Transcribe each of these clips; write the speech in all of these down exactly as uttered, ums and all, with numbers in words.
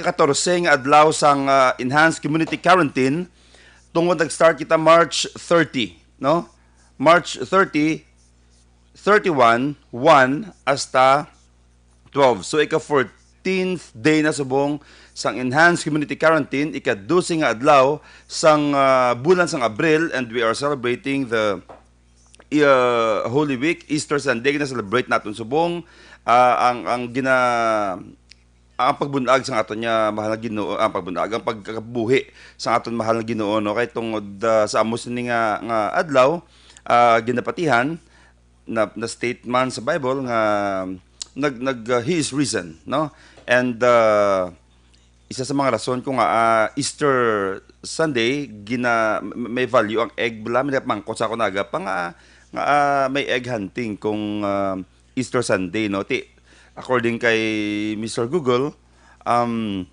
katorse nga adlaw sang, ah, enhanced community quarantine, tungod nag-start kita March thirty, no? March thirty, thirty-one, one hasta twelve. So, ika fourteenth day na subong sang enhanced community quarantine, ika dose nga adlaw sang, ah, bulan sang Abril, and we are celebrating the, uh, Holy Week, Easter Sunday, gina-celebrate naton subong, ah, ang, ang gina-, ang pagbunag sang aton nga mahal nga Ginoo, ang pagbunag, ang pagkabuhi sang aton mahal nga Ginoo, no? Kay tungod, ah, sa amo sini nga, nga adlaw, ah, ginapatihan, na, na statement sa Bible nga nag, nag, ah, "He is risen," no? And, ah, isa sa mga rason kung nga, ah, Easter Sunday, gina-, may value ang egg bala, may mangkot sa ako naga pa nga, nga, ah, may egg hunting kung, ah, Easter Sunday, no? Ti, according kay Mister Google, um,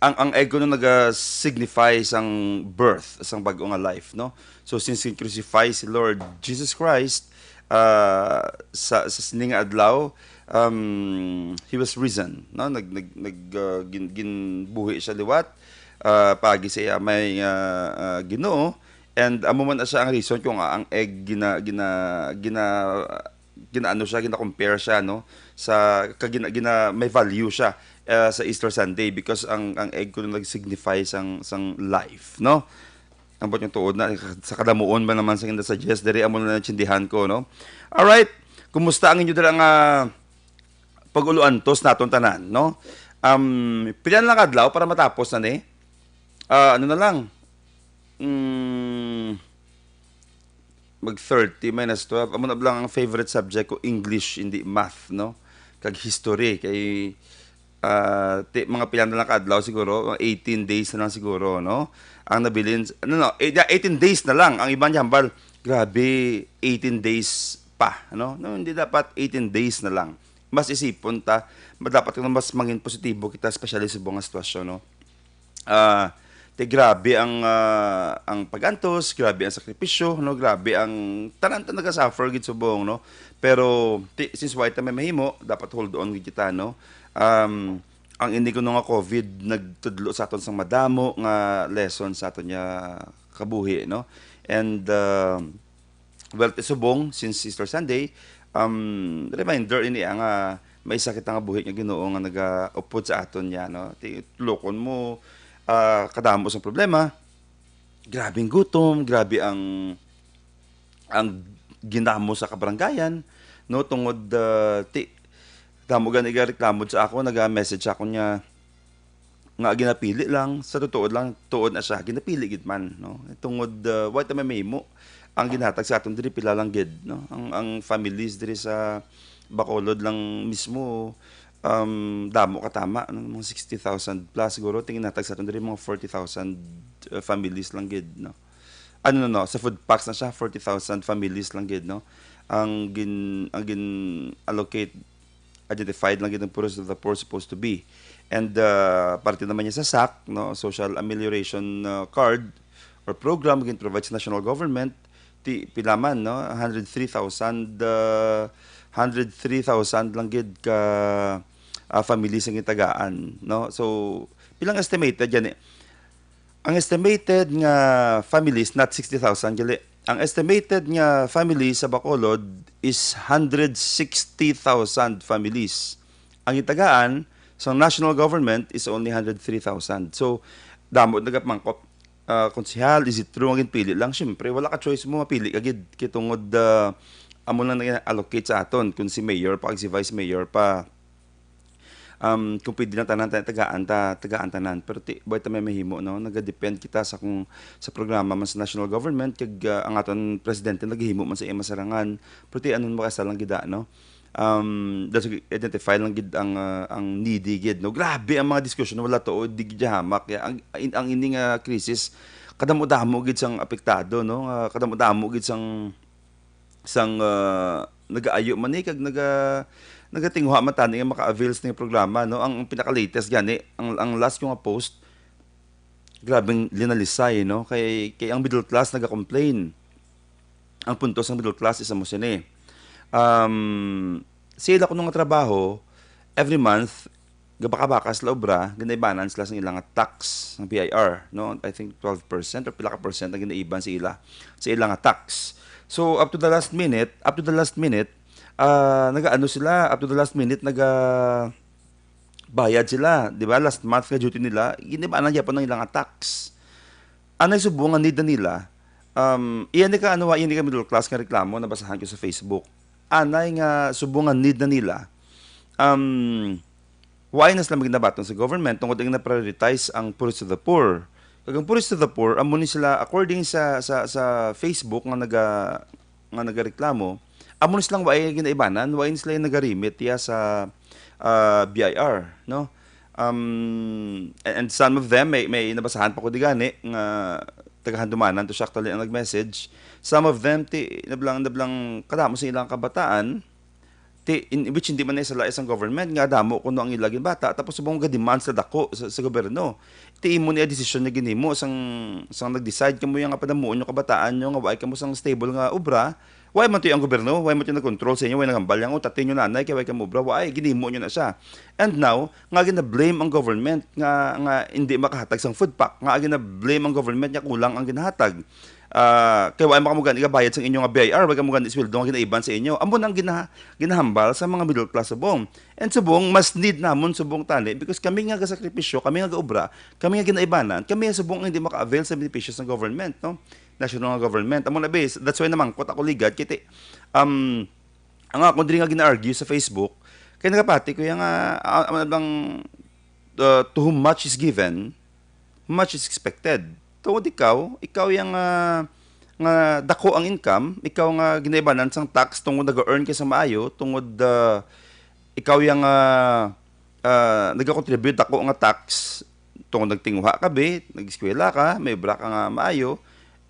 ang, ang egg kuno naga-signify sang birth, sang bag-o nga life, no? So, since crucify si Lord Jesus Christ, ah, sa, sa sini nga adlaw, um, he was risen, no? Nag, nag, nag, ah, gin-, ginbuhi siya liwat, ah, paagi sa iya may, ah, ah, Ginoo, and amo man na siya ang reason kung ang egg gina-, gina-, gina-, ginaano siya, gina-compare siya, no? Sa, ka gina-, gina-, may value siya, ah, sa Easter Sunday because ang, ang egg kuno nag-signify sang, sang life, no? Ang buot nga tuod na, sa kadamuon ba naman sa gina-suggest diri, amo na naintindihan ko, no? Alright, kumusta ang inyo dira nga pag-uluantos naton tanan, no? Um, pila na lang ka adlaw para matapos na ni? Ah, ano na lang? Mm, mag thirty minus twelve. Amo na lang ang favorite subject ko, English, hindi math, no? Kag history, kay, ah, ti-, mga pila na lang ka adlaw siguro, mga eighteen days na lang siguro, no? Ang nabilin, ano, no, eh, yeah, eighteen days na lang. Ang iban niya hambal, "Grabe, eighteen days pa," no? No, hindi dapat eighteen days na lang. Mas isipon ta, ma-, dapat nga mas mangin positibo kita, especially sa mga sitwasyon, no? Ah, ti grabe ang, ah, ang pag-antos, grabe ang sakripisyo, no? Grabe ang tanan ta naga-suffer gid subong, no? Pero ti, since wa ta may mahimo, dapat hold on gid kita, no? Um, ang ini kuno nga COVID nagtudlo sa aton sang madamo nga lesson sa aton nga kabuhi, no? And, ah, well, ti subong, since Easter Sunday, um, reminder ini, ah, nga may isa kita nga buhi nga Ginoo nga nagaupod sa aton niya, no? Ti-, tulokon mo, ah, kadamo sang problema, grabe ang gutom, grabe ang, ang ginamo sa kabaranggayan, no? Tungod, ah, ti-, damo gani gareklamo sa ako, naga-message sa ako niya, nga ginapili lang, sa totoo lang, tuod na siya, ginapili gid man, no? Tungod, uh, wa ta may mahimo. Ang ginhatag sa aton diri, pila lang gid, no? Ang, ang families diri sa Bacolod lang mismo, um, damo ka tama, no? Mga sixty thousand plus siguro, ti ginhatag sa aton diri, mga forty thousand, uh, families lang gid, no? Ano, no, no, sa food packs na siya, forty thousand families lang gid, no? Ang gin-, ang gin-allocate, identified lang gid ang poorest of the poor supposed to be. And, uh, parte naman niya sa sac, no, social amelioration, uh, card or program gin-provide sa national government, ti pila man, no, hundred three thousand, uh, hundred three thousand lang gid ka, uh, families ang gitagaan, no? So, pilang estimated yan eh. Ang estimated nga families, not sixty thousand, gali. Ang estimated nga families sa Bacolod is hundred sixty thousand families. Ang gitagaan sa national government is only hundred three thousand. So, damo nagapamangkot, ah, konsehal, is it true nga ginpili lang? Siyempre, wala ka choice mo, mapili ka gid. Kay tungod, ah, amo lang nag-allocate sa aton, kung si mayor pa, kag si vice mayor pa. Um, kung pwede lang tanan, ta-, tagaan ta, tagaan tanan. Pero ti, buhay ta may mahimo, no? Nagadepend kita sa kung, sa programa man sa national government, kag, ah, ang aton presidente naghimo man sa iya masarangan. Pero ti, anon makasal lang gida, no? Um, that's, identify lang gid ang, ah, ang needy gid, no? Grabe ang mga diskusyon, wala to, di gid hamak. Ya, ang, in-, ang ini nga krisis, kadamo-damo gid sang apektado, no? Ah, kadamo-damo gid sang sang, ah, nagaayo man ni kag naga-, nagatinguha man tani nga maka-avail sa ning programa, no? Ang, ang pinaka-latest gani, ang, ang last ko nga post, grabeng linalisay, no? Kay, kay ang middle class naga-complain. Ang punto sa middle class is amo sini. Um, sa ila kuno nga trabaho, every month, gabaka-baka sila obra, ginaibanan sila sa ilang tax, ng B I R, no? I think twelve percent or pila ka percent ang ginaiban sa ila, sa ilang tax. So, up to the last minute, up to the last minute, ah, nagaano sila, up to the last minute, naga-, bayad sila, di ba? Last month nga duty nila, ginaibanan gyapon ang ilang tax. Anay subong nga need na nila, um, iya ni ka, ano, iya ni ka middle class nga reklamo nabasahan ko sa Facebook. Anay nga subong nga need na nila, um, why na sila maginabaton sa government tungod ang na-prioritize ang poorest of the poor. Kag ang poorest of the poor, amo ni sila, according sa, sa, sa Facebook nga naga-, nga nagareklamo, amo ni silang waay ginaibanan, waay ni sila yung nagarimit iya sa, ah, B I R, no? Um, and, and some of them, may, may nabasahan pa ko di gani nga tagahandumanan to siya actually ang nag-message. Some of them, ti, nablang, nablang kadamo sa ilang kabataan, ti, in, which hindi man na isala isang government, nga damo kuno ang ila ginbata, tapos subong ga-demand sa dako sa, sa gobyerno. Ti, imo ni desisyon na ginhimo sang, sang nag-decide kamo nga padamuon yung kabataan nyo nga waay kamo sang stable nga obra, waay man to ang gobyerno, waay man to nag-control sa inyo, waay nagambal yang, "Oh, tatin nyo nanay, kay waay kamo obra," waay, ginhimo nyo na siya. And now, nga gina-blame ang government nga, nga hindi makahatag sang food pack, nga gina-blame ang government nga kulang ang ginahatag. Ah, kay waay man kamo gani gabayad sang inyo nga B I R, waay kamo gani sweldo nga ginaiban sa inyo. Amo nang gina-, ginahambal sa mga middle class subong. And subong, mas need namon subong tani because kami nga gasakripisyo, kami nga gaobra, kami nga ginaibanan, kami subong ang hindi maka-avail sa benepisyo sa government, no? National nga government. Amo na, bes, that's why namangkot ako ligad, kay ti, um, ang ako diri nga gina-argue sa Facebook, kay nagapati ko yung, ah, ah, ano bang, uh, to whom much is given, much is expected. Tungod ikaw, ikaw yang, ah, nga dako ang income, ikaw nga ginaibanan sang tax tungod nag-earn ka sa maayo, tungod, ah, ikaw yang, ah, ah, nagakontribute dako nga tax tungod nagtinguha ka, be, nag-eskwela ka, may obra ka nga maayo,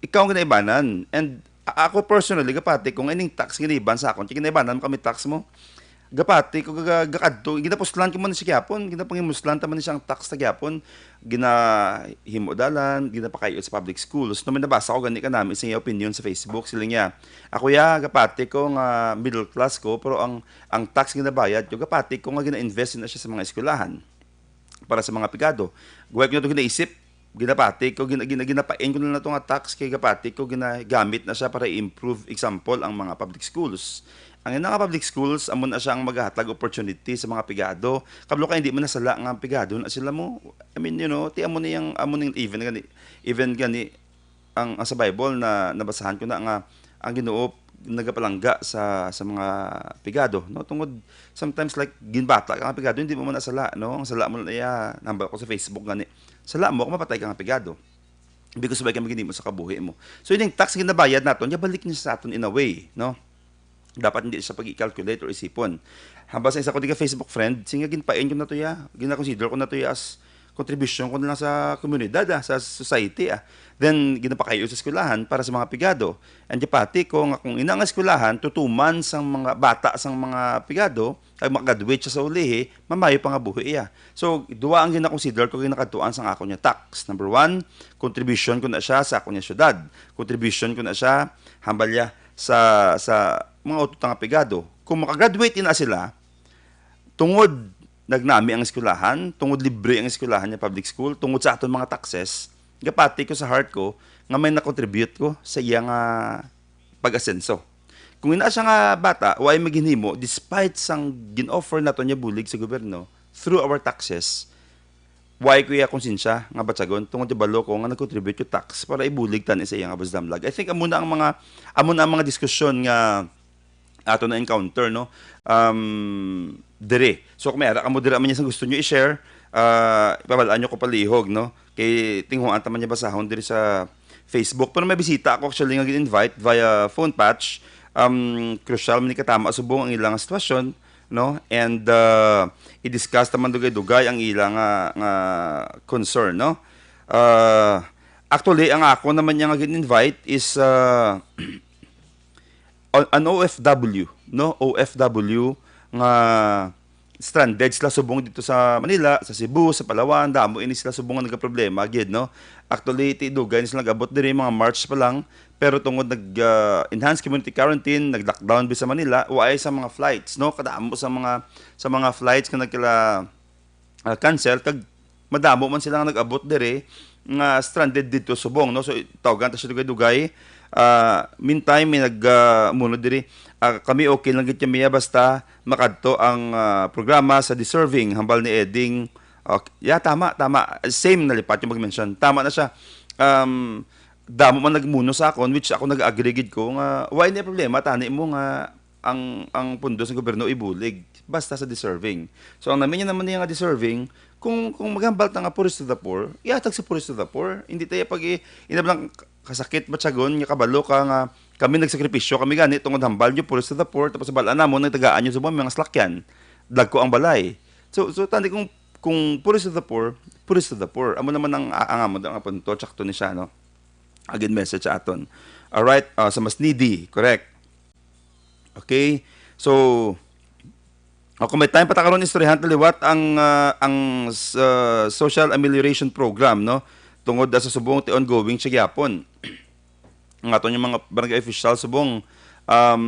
ikaw ang ginaibanan. And a-, ako personally, gapati ko nga ining tax ginaiban sa akon, kay ginaibanan mo kami tax mo. Gapati ko ga-, gakadto, ginapuslan ko man siya gyapon, ginapangimuslan ta man siya ang tax ta gyapon, ginahimo dalan, ginapakayo sa public schools. No, may nabasa ko gani kanami sa iya opinion sa Facebook, sila niya, "Ako ya, gapati ko nga middle class ko, pero ang, ang tax ginabayad ko, gapati ko nga gina-invest na siya sa mga eskwelahan para sa mga pigado." Guway ko na to ginaisip, ginapati ko, gina-, gina-, ginapain ko na lang to nga tax kay gapati ko ginagamit na siya para i-improve, example, ang mga public schools. Ang mga public schools, amo na siya ang maghatag opportunity sa mga pigado. Kablo ka, hindi man nasala nga ang pigado na sila mo. I mean, you know, ti amo na yung, amo na yung even gani, even gani, ang, ang sa Bible na nabasahan ko na nga ang Ginoo nagapalangga sa, sa mga pigado, no? Tungod sometimes, like, ginbata ka nga pigado, hindi mo man nasala, no? Ang sala mo na iya, nambal ko sa Facebook gani. Sala mo kung mapatay ka nga pigado. Because wala ka maginimo sa kabuhi mo. So, yung tax ginabayad naton, yabalik niya sa aton in a way, no? Dapat hindi siya pag-i-calculate or isipon. Hambal sa isa ko di ka Facebook friend, singa ginpain ko na to ya, gina-consider ko na to ya as contribution ko na lang sa komunidad, ah, sa society, ah. Then, ginapakayo sa eskwelahan para sa mga pigado. And gapati ko nga kung ina nga eskwelahan, tutuman sang mga bata sang mga pigado, kag makagraduate siya sa ulihi, mamayo pa nga buhi iya. So, duwa ang ginakonsider ko ginakadtuan sang akon nga tax. Number one, contribution ko na siya sa akon nga syudad. Contribution ko na siya, hambal ya, sa, sa mga utod nga pigado. Kung makagraduate na sila, tungod nagnami ang eskwelahan, tungod libre ang eskwelahan nga public school, tungod sa aton mga taxes, gapati ko sa heart ko nga may na-contribute ko sa iya nga pag-asenso. Kung ina siya nga bata, way maginhimo despite sang gin-offer nato niya bulig sa gobyerno through our taxes, way ko iya konsensya nga batyagon tungod balo ko nga nag-contribute ko tax para ibulig tani sa iya nga basdamlag. I think amo na ang mga, amo na ang mga diskusyon nga ato na encounter, no? Um, dire. So, kung may ara kamo dira man niya sa gusto nyo i-share, ah, ipabalaan nyo ko palihog, no? Kay tinguhaan ta man niya basahon diri sa Facebook. Pero may bisita ako actually nga gin-invite via phone patch. Um, crucial man ni katama subong ang ilang sitwasyon, no? And, uh, i-discuss ta man dugay-dugay ang ilang nga, nga concern, no? Uh, actually, ang ako naman niya nga gin-invite is, uh, an, an O F W, no? O F W nga stranded sila subong dito sa Manila, sa Cebu, sa Palawan, damo ini sila subong nga nagaproblema gid, no? Actually, ti dugay ni sila nag-abot diri mga March pa lang, pero tungod nag, ah, enhanced community quarantine, nag-lockdown bi sa Manila, waay sa mga flights, no? Kadamo sa mga, sa mga flights nga nagkala ah, cancel, kag madamo man sila nga nag-abot diri nga stranded dito subong, no? So, tawgan ta siya dugay-dugay. Ah, meantime, may nag, ah, muno diri. Ah, kami okay lang gid kami, ah, basta makadto ang, ah, programa sa deserving, hambal ni Eding. Ok, yeah, tama, tama. Same na lipat yung pag-mention. Tama na siya. Um, damo man nagmuno sa akon, which ako nag-agree gid ko nga, why ni problema, tani mo nga ang, ang pundo sa gobyerno ibulig basta sa deserving. So, ang naminya naman niya nga deserving, kung, kung maghambal ta nga poorest of the poor, ihatag sa poorest of the poor. Hindi tayo pag i-, inablang kasakit matyagon nga kabalo ka nga kami nagsakripisyo, kami gani tungod hambal nyo poorest of the poor, tapos balaan namon nagtagaan nyo sa mga, mga salakyan, dagko ang balay. So, so tani kung, kung poorest of the poor, poorest of the poor. Amo naman ang, ang amo nga punto, tsakto ni siya, no? Again, message sa aton. Alright, ah, sa mas needy, correct. Okay? So, ako may time pa ta karon istoryahan ta liwat ang, ah, ang s-, ah, social amelioration program, no? Tungod sa subong ti ongoing siya gyapon. Ang aton yung mga barangay official subong, um,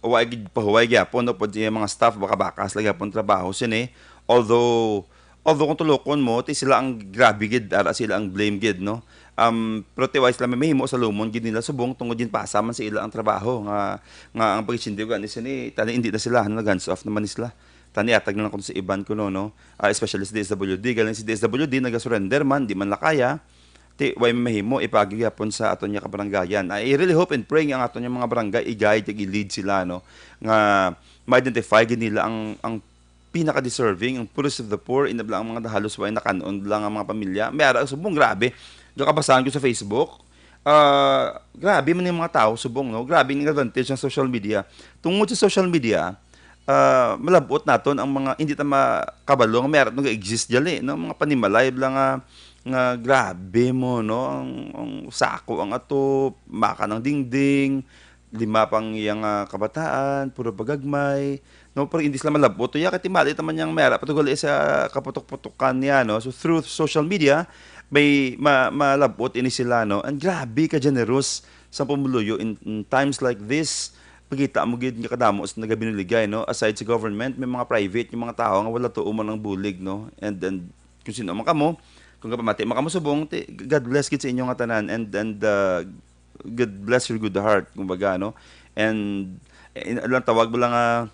wa gid pahuway gyapon, no? Pwede yung mga staff, baka bakas lagi gyapon trabaho sini. Although, although kung tulokon mo, ti sila ang grabe gid, ara sila ang blame gid, no? Um, pero ti wa sila may mahimo sa lumon gid nila subong tungod ginpasa man sa ila ang trabaho nga, nga ang pag-sindi gani sini, tani hindi na sila, ano, nag-hands off naman ni sila. Tani atag na lang kuno sa iban kuno, no? Ah, especially sa D S W D, galing sa D S W D, naga-surrender man, di man la kaya. Ti, way mahimo, ipagi gyapon sa aton nga kabaranggayan. I really hope and pray nga ang aton nga mga barangay i-guide, kag i-lead sila, no? Nga ma-identify gid nila ang, ang pinaka-deserving, ang poorest of the poor, inabla ang mga halos way nakan-on lang ang mga pamilya. May ara subong grabe. Gakabasahan ko sa Facebook. Ah, grabe man yung mga tao subong, no? Grabe ang advantage ng social media. Tungod sa social media, ah, malabot naton ang mga hindi ta makabalo nga may ara nga exist dali, no? Mga panimalay bala nga, nga grabe mo, no? Ang, ang sako ang ato, maka ng dingding, lima pang iyang, ah, kabataan, puro pagagmay, no? Pero hindi sila malabot. Tuya, kay timali naman niyang may ara pa to gali sa kaputok-putukan niya, no? So, through social media, may ma-, malabot ini sila, no? And grabe ka generous sa pumuluyo in, in times like this. Pagkita mo gid nga kadamo sa nagabinuligay, no? Aside sa government, may mga private yung mga tao nga wala tuo man ang bulig, no? And, and kung sino man kamo, kung kapamati man kamo subong, ti-, God bless gid sa inyo nga tanan, and, and, uh, God bless your good heart, kumbaga, no? And, eh, lang tawag mo lang, ah,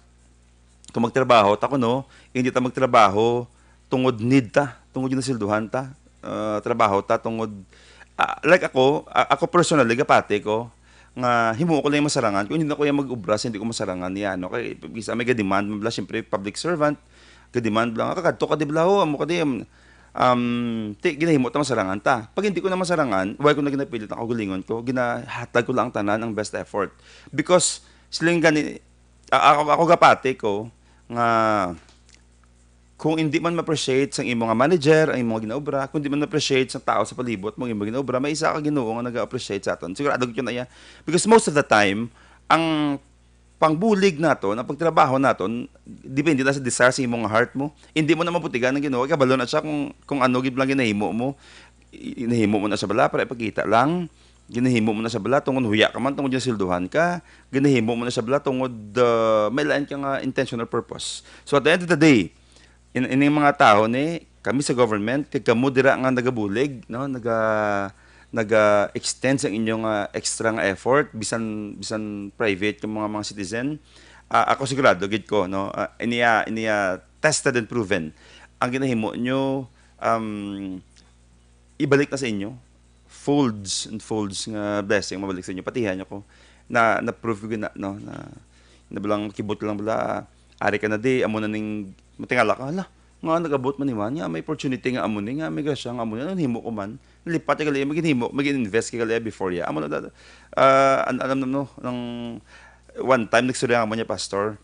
kung magtrabaho ta kuno, hindi ta magtrabaho tungod need ta, tungod yung nasilduhan ta. Ah, trabaho ta tungod, ah, like ako, ah, ako personally, gapati ko, nga himo ko lang yung masarangan. Kung hindi na ko yung mag-ubra, hindi ko masarangan niya, no? Kay, bisa may ga-demand, bla, siyempre, public servant, ga-demand lang, "Ah, kakadto ka, di bla, ho, amo ka, di." Um, ti, ginahimo ta, masarangan ta. Pag hindi ko na masarangan, why ko na ginapilit ang kaugalingon ko? Ginahatag ko lang tanan ang best effort. Because, siling gani, a-, ako, ako gapati ko, nga, kung hindi man ma-appreciate sang imo nga manager ang imo nga ginaobra, kung hindi man ma-appreciate sang tao sa palibot mo ang imo nga ginaobra, may isa ka Ginoo nga naga-appreciate sa aton. Sigurado gyud na iya. Because most of the time, ang pangbulig naton, ang pagtrabaho naton, depende na sa desire sa imo nga heart mo. Hindi mo na mabutigan ang Ginoo, kabalo na siya kung, kung ano gid lang ginahimo mo. I-, ginahimo mo na sa bala para ipakita lang. Ginahimo mo na sa bala tungod huya ka man, tungod yung silduhan ka. Ginahimo mo na sa bala tungod, uh, may lain ka nga intentional purpose. So at the end of the day, in, ining mga tao ni, kami sa government, kay kamo dira nga nagabulig, no? Naga, naga-extend sa inyong, ah, extra nga effort, bisan, bisan private yung mga, mga citizen. Ah, ako sigurado gid ko, no? Ah, iniya, iniya tested and proven ang ginahimo nyo, um, ibalik na sa inyo. Folds and folds nga blessing mabalik sa inyo. Patihan nyo ko. Na, na-prove ko gina, no? Na, na bilang kibot lang bala, ari ka na di, amo na ning matingala ka, hala, nga nag-abot man ni man, nga may opportunity nga amo ni, nga may grasya nga amo ni, ano himo ko man? Lipat ka gali, maginhimo, magin-invest ka gali before ya. Amo na, ah, an-, alam na, no, nang one time, nagstorya nga mo niya, Pastor,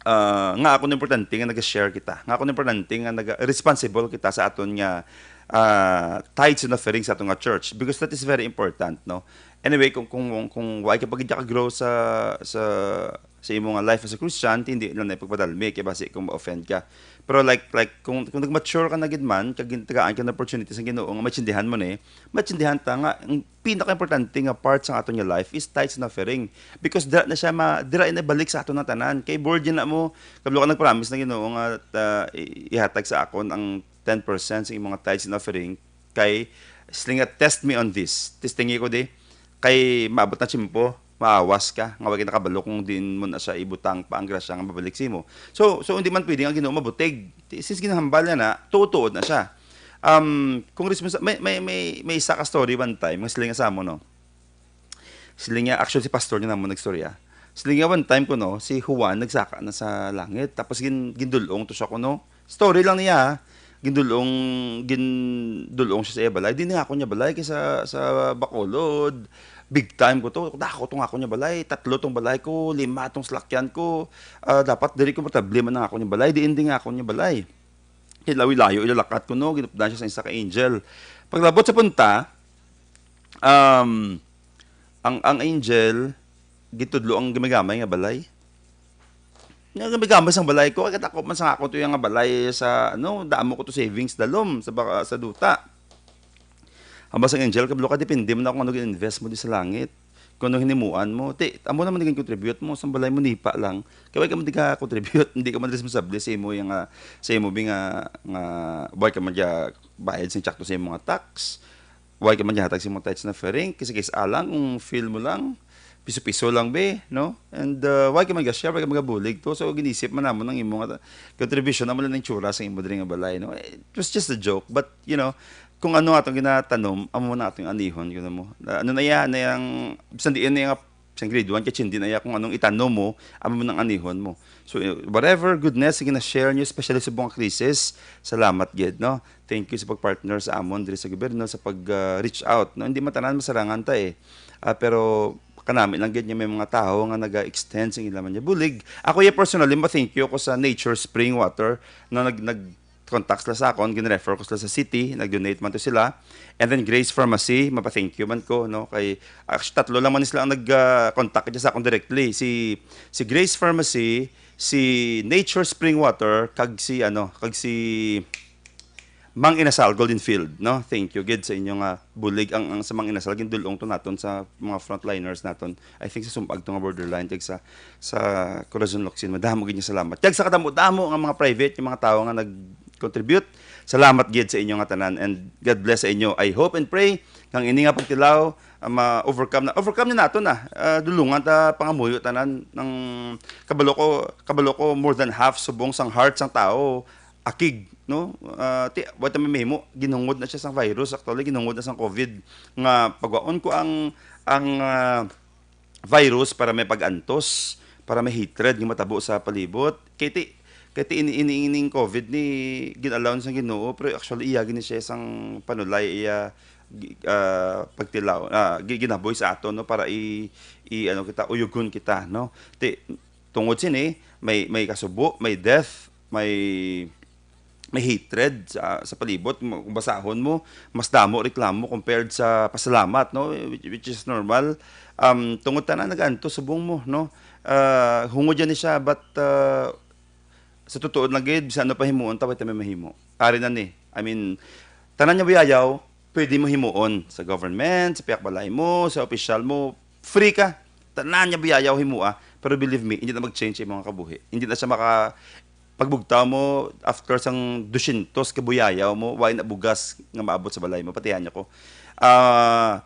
ah, nga ako na importante nga nag-share kita. Nga ako na importante nga nag-, responsible kita sa aton nga, ah, tithes and offerings sa aton nga church. Because that is very important, no? Anyway, kung, kung, kung why ka pag ka-grow sa, sa, sa imo nga life as a Christian, hindi lang na ipagpadalmi kay basi kung ma-offend ka. Pero like, like kung, kung nag-mature ka na gid man, kag gin-, tagaan ka ng opportunity sa Ginoo nga maintindihan mo ni, maintindihan ta nga ang pinaka-importante nga part sa aton nga life is tithes and offering. Because dira na siya ma-, dira na balik sa aton nga tanan. Kay bored na mo, kablo ka nag-promise na Ginoo nga, ah, i-, ihatag sa akon ang ten percent sa imong tithes and offering. Kay siling nga, "Test me on this." Testingi ko di. Kay maabot na tiyempo, maawas ka nga wa ka nakabalo kung diin mo na siya ibutang pa ang grasya nga mabalik sa imo. So, so hindi man pwede nga Ginoo mabutig. Since ginahambal niya na, tuod-tuod na siya. Um, kung responsa-, may, may, may, may isa ka story one time, nga siling nga sa amo, no? Siling nga, actually, si pastor niya naman nagstorya. Siling nga, one time ko, no, si Juan nagsaka na sa langit. Tapos gin-, gindulong to siya ko, no? Story lang niya, ha? Gindulong, gindulong siya sa iya balay. Di na ako niya balay kay sa, sa Bacolod. Big time ko to. Dako tong ako niya balay. Tatlo tong balay ko, lima tong salakyan ko. Ah, dapat diri komportable man ang ako niya balay. Diin din nga ako niya balay. Kay layo-layo ilalakat ko, no? Ginupdan siya sa isa ka angel. Paglabot sa punta, um, ang, ang angel, gitudlo ang gamay-gamay nga balay. Nga gamay-gamay sang balay ko, ay, katako man sa ako to yung nga balay sa, ano, damo ko to savings dalom sa baka, sa duta. Ang basang angel, kabalo ka, depende man ako kung ano gin-invest mo di sa langit. Kung ano hinimuan mo. Ti, amo naman naging contribute mo, sang balay mo nipa lang. Kaya ka man di ka contribute, hindi ka man responsable sa imo yung, ah, sa imo bi nga, nga, why ka man dya bayad sing tsakto sa imo nga tax. Why ka man gihatag sa imong tithes na offering? Kasi, kis alang, kung feel mo lang, piso-piso lang, be, no? And, uh, why ka man ga-share? Why ka man gabulig to? So, ginisip man namon ang imo nga contribution, amo lang ang tsura sa imo diri nga balay, no? It was just a joke, but, you know, kung ano atong ginatanom, amo na atong anihon, you know mo. Na, ano na yan, na yang, bisan diin na yang, sa grade one, kay hindi na yan kung anong itanom mo, amo na ang anihon mo. So, eh, whatever goodness nga gina-share niyo, especially sa mga krisis, salamat gid, no? Thank you sa pag-partner sa amon diri sa gobyerno sa pag, ah, reach out, no? Hindi man tanan masarangan ta, eh. Ah, pero kanami lang gid nga may mga tawo nga naga-extend sa ila man nga bulig. Ako, yeah, personally, ma-thank you ako sa Nature Spring Water na nag-, nag-contact sila sa akon, gin-refer ko sila sa city, nag-donate man to sila. And then Grace Pharmacy, mapa-thank you man ko, no? Kay, actually, tatlo lang man sila ang nag, ah, contact sa akon directly. Si, si Grace Pharmacy, si Nature Spring Water, kag si, ano, kag si Mang Inasal Golden Field, no? Thank you gid sa inyo nga bulig ang, ang sa Mang Inasal, gindulong to naton sa mga frontliners naton. I think sa Sumpag to nga borderline, kag sa, sa Corazon Locsin. Madamo gid nga salamat. Kag sa kadamo-damo nga mga private, yung mga tawo nga nag-contribute, salamat gid sa inyo nga tanan, and God bless sa inyo. I hope and pray nga ini nga pagtilaw, ah, ma-overcome na. Overcome na nato na. Ah, dulungan ta pangamuyo tanan ng kabalo ko, kabalo ko more than half subong sang heart sang tawo akig, no? Ah, ti, wa ta may mahimo, ginhungod na siya sang virus, actually, ginhungod na sang COVID, nga pagwaon ko ang, ang, ah, virus para may pag-antos, para may hatred nga matabo sa palibot. Kay ti, kay ti ini, ini, ining COVID ni gin-allow sang Ginoo, pero actually iya gini siya sang panulay, iya gi-, ah, pagtilaw, ah, gi-, ginaboy sa aton, no, para i, i, ano kita, uyugon kita, no? Ti, tungod sini, may, may kasubo, may death, may, may hatred sa, sa palibot. Mo-, kung basahon mo, mas damo reklamo compared sa pasalamat, no? Which, which is normal. Um, tungod tanan nag-antos subong mo, no? Ah, hungod yan ni siya, but, ah, sa totoo lang gid, bisan ano pa himuon ta, wa ta may mahimo. Ari na ni. I mean, tanan nga buyayaw, pwede mo himuon sa government, sa pihak balay mo, sa opisyal mo, free ka. Tanan nga buyayaw himoa, pero believe me, hindi na mag-change ang mga kabuhi. Hindi na siya maka, pagbugtaw mo, after sang dusyentos ka buyayaw mo, way na bugas nga maabot sa balay mo. Patihan niyo ko. Ah,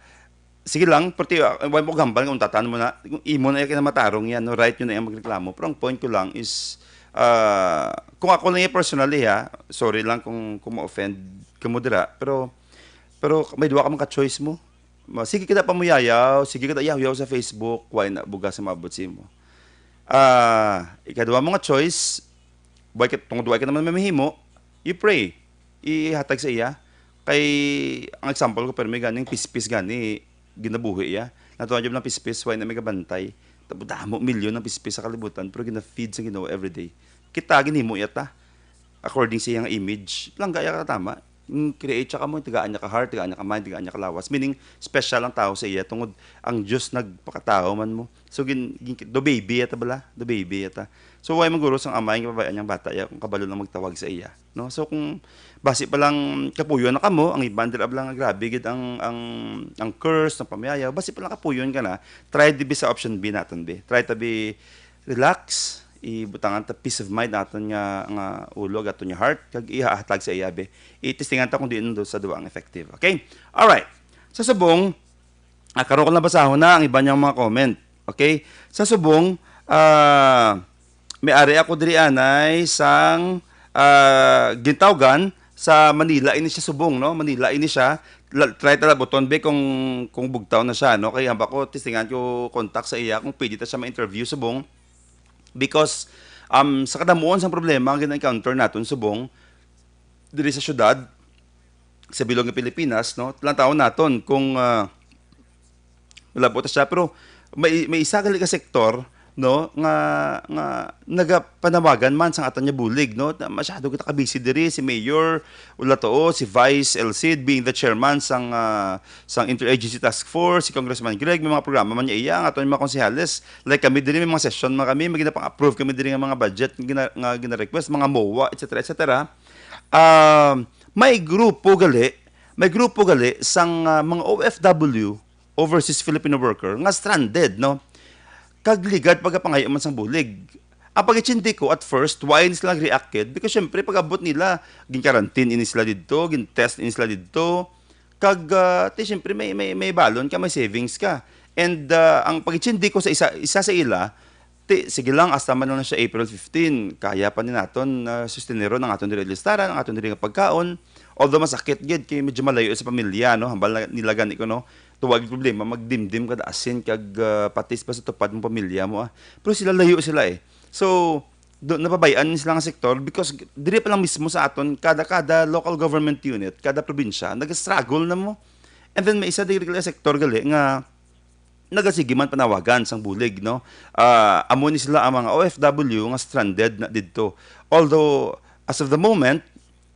sige lang, pero ti, ah, way mo gambal nga untatan mo na. Kung imo na yung kinamatarong yan, no? Right yun na yung magreklamo. Pero ang point ko lang is, ah, kung ako lang yung personally, ha, sorry lang kung, kung ma-offend ka mo dira, pero, pero may duwa ka man ka choice mo. Ma-, sige ka na pamuyayaw, sige ka na yawyaw sa Facebook, way na bugas sa maabot sa imo. Ah, ikaduha mo nga choice, way ka, tungod way ka naman mamahimo, you pray. Ihatag sa iya. Kay, ang example ko, pero may ganing pispis gani, ginabuhi iya. Natuwa jud ng pispis, way na may kabantay. Damo-damo, milyon ng pispis sa kalibutan, pero gina-feed sa Ginoo everyday. Kita, ginhimo iya ta. According sa iyang image, langga iya ka tama. Mm, create siya kamo, tagaan niya ka heart, tagaan niya ka mind, tagaan niya ka lawas. Meaning, special ang tao sa iya, tungod ang Dios nagpakatao man mo. So, gin, gin, do baby yata bala? Do baby yata. So, why man guro sang amay nga pabayaan niyang bata iya kung kabalo lang magtawag sa iya, no? So, kung basi pa lang kapuyon na kamo, ang iban dira bala nga grabe gid ang, ang, ang curse, ang pamiyayaw, basi pa lang kapuyon ka na, try di bi sa option B naton, bi. Try ta bi relax, ibutangan ta peace of mind aton nga, nga ulo, aton nga heart, kag ihahatag sa iya, bi. Itistingan ta kung diin do sa duwa ang effective. Okay? Alright. Sa subong, ah, karon ko nabasahon na ang iban niyang mga comment. Okay? Sa subong, ah, may ari ako diri anay sang, ah, gintawgan sa Manila ini siya subong, no? Manila ini siya. La-, try ta labuton, bi, kung, kung bugtaw na siya, no? Kay hamba ko, tistingan ko contact sa iya kung pwede ta siya ma-interview subong. Because, um, sa kadamuon sang problema nga gina-encounter naton subong, diri sa syudad, sa bilog nga Pilipinas, no? Lantawon naton kung, ah, malabo ta siya. Pero may, may isa gali ka sektor, no, nga, nga nagapanawagan man sang aton nga bulig, no? Na masyado kita ka-busy diri, si Mayor, wala to, si Vice El Cid being the chairman sang, ah, sang Interagency Task Force, si Congressman Greg, may mga programa man niya iya, ang aton mga konsehales, like kami diri, may mga session man kami, may ginapang-approve kami diri nga mga budget nga gina-, nga gina-request, mga MOA, et cetera, et cetera. Ah, may grupo gali, may grupo gali sang, ah, mga O F W, overseas Filipino worker, nga stranded, no? Kag ligad pagapangayo man sang bulig. Ang pag-intindi ko at first, why ni sila nag-react gid? Because syempre, pag-abot nila, gin-quarantine ini sila didto, gin-test ini sila didto. Kag, ah, ti, syempre, may, may, may balon ka, may savings ka. And, ah, ang pag-intindi ko sa isa, isa sa ila, ti, sige lang, hasta man lang siya April fifteen, kaya pa ni naton, ah, susteneron ang aton diri listaran, ang aton diri nga pagkaon. Although masakit gid, kay medyo malayo sa pamilya, no? Hambal na nila gani ko, no? Tuwag problema, magdimdim kada asin kag, ah, patis pa sa tupad mong pamilya mo, ah. Pero sila layo sila, eh. So, do, napabayaan sila nga sektor because diri pa lang mismo sa aton, kada, kada local government unit, kada probinsya, nag-struggle na mo. And then may isa diri ka sektor gali nga nagasige man panawagan sang bulig, no? Ah, amo ni sila ang mga O F W nga stranded na didto. Although, as of the moment,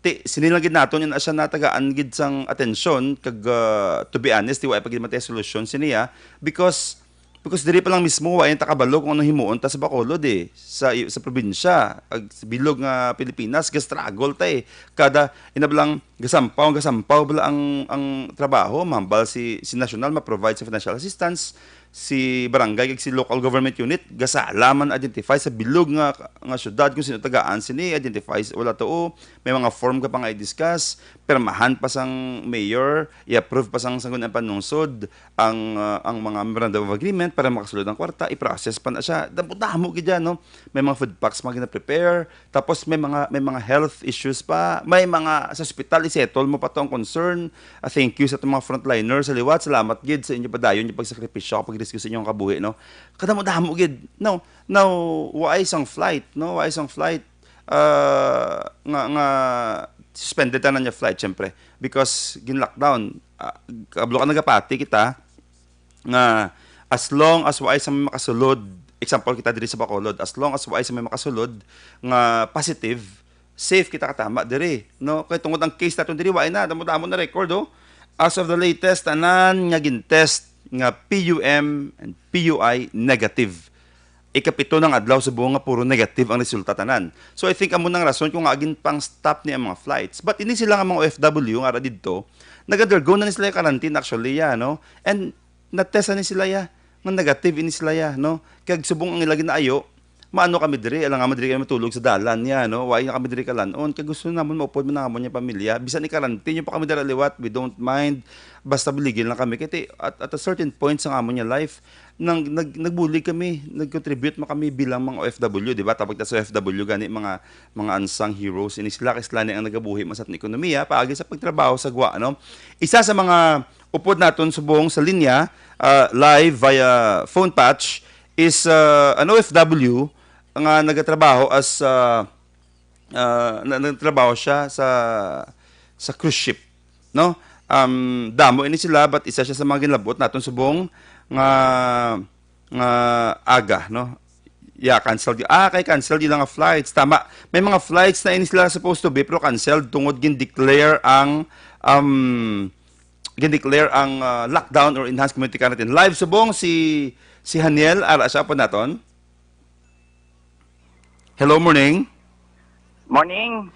ti, sini lang gid naton, yun, asya natagaan gid sang atensyon, kag, ah, to be honest, ti, wa pa gid matay solusyon siniya, because, because diri pa lang mismo, wa ta kabalo kung ano himuon ta sa Bacolod, eh, sa, sa probinsya, ag, sa bilog nga Pilipinas, ga-struggle ta, eh. Kada, inab lang, gasampaw, gasampaw bala ang, ang trabaho, mahambal si, si national ma-provide sa financial assistance, si barangay kag si local government unit, gasala man identify sa bilog nga, nga syudad kung sino tagaan sini, identify, wala to, oh, may mga form ka pa nga i-discuss, permahan pa sang mayor, i-approve pa sang Sangguniang Panlungsod ang, ah, ang mga memorandum of agreement para makasulod ang kwarta, i-process pa na siya. Damo-damo gid yan, no? May mga food packs mga gina-prepare, tapos may mga, may mga health issues pa, may mga sa ospital, i-settle mo pa to ang concern. Ah, thank you sa itong mga frontliner sa liwat. Salamat gid sa inyo padayon, yung pagsakripisyo, pag-rescue sa inyong kabuhi, no? Kadamo-damo gid. No, now, waay sang flight, no? Waay sang flight, ah, nga, nga suspended tanan nga flight, syempre, because gin-lockdown. Ah, kablo ka nagapati kita, nga as long as waay sa may makasulod, example kita diri sa Bacolod, as long as waay sa may makasulod nga positive, safe kita katama diri, no? Kay tungod ang case naton diri, waay na, damo-damo na record, oh. As of the latest, tanan nga gin-test nga P U M and P U I negative. Ikapito nang adlaw subong nga puro negative ang resulta tanan. So, I think amo nang rason kung nga gin pang-stop ni ang mga flights. But ini sila nga mga O F W nga ara didto, nag-undergo na ni sila yung quarantine actually, ya, no? And na-test ni sila, ya, nga negative ini sila, ya, no? Kag subong ang ila ginaayo, maano kami diri, alang nga diri kami matulog sa dalan, ya, no? Why nga kami diri kalanon? Kag gusto namon maupod man ang amon nga pamilya. Bisan i-quarantine nyo pa kami dira liwat, we don't mind. Basta biligin lang kami. Kay ti-, at, at a certain point sa amon nga life, nang, nag, nagbulig kami, nag-contribute man kami bilang mga O F W, di ba? Tawag ta sa O F W gani, mga, mga unsung heroes. Ini sila, kay sila ni ang nagabuhi man sa aton ekonomiya, paagi sa pagtrabaho sa gwa, no? Isa sa mga upod naton subong sa linya, ah, live via phone patch, is, ah, an O F W nga nagatrabaho as, ah, ah, na-, nagtrabaho siya sa, sa cruise ship, no? Um, damo ini sila, but isa siya sa mga ginlabot naton subong nga, nga aga, no? Yeah, cancel. Ah, kay cancel di lang nga flights. Tama. May mga flights na ini sila supposed to be, pero canceled tungod gin-declare ang, um, gin-declare ang, ah, lockdown or enhanced community quarantine. Live subong si, si Haniel, ara siya po naton. Hello, morning. Morning.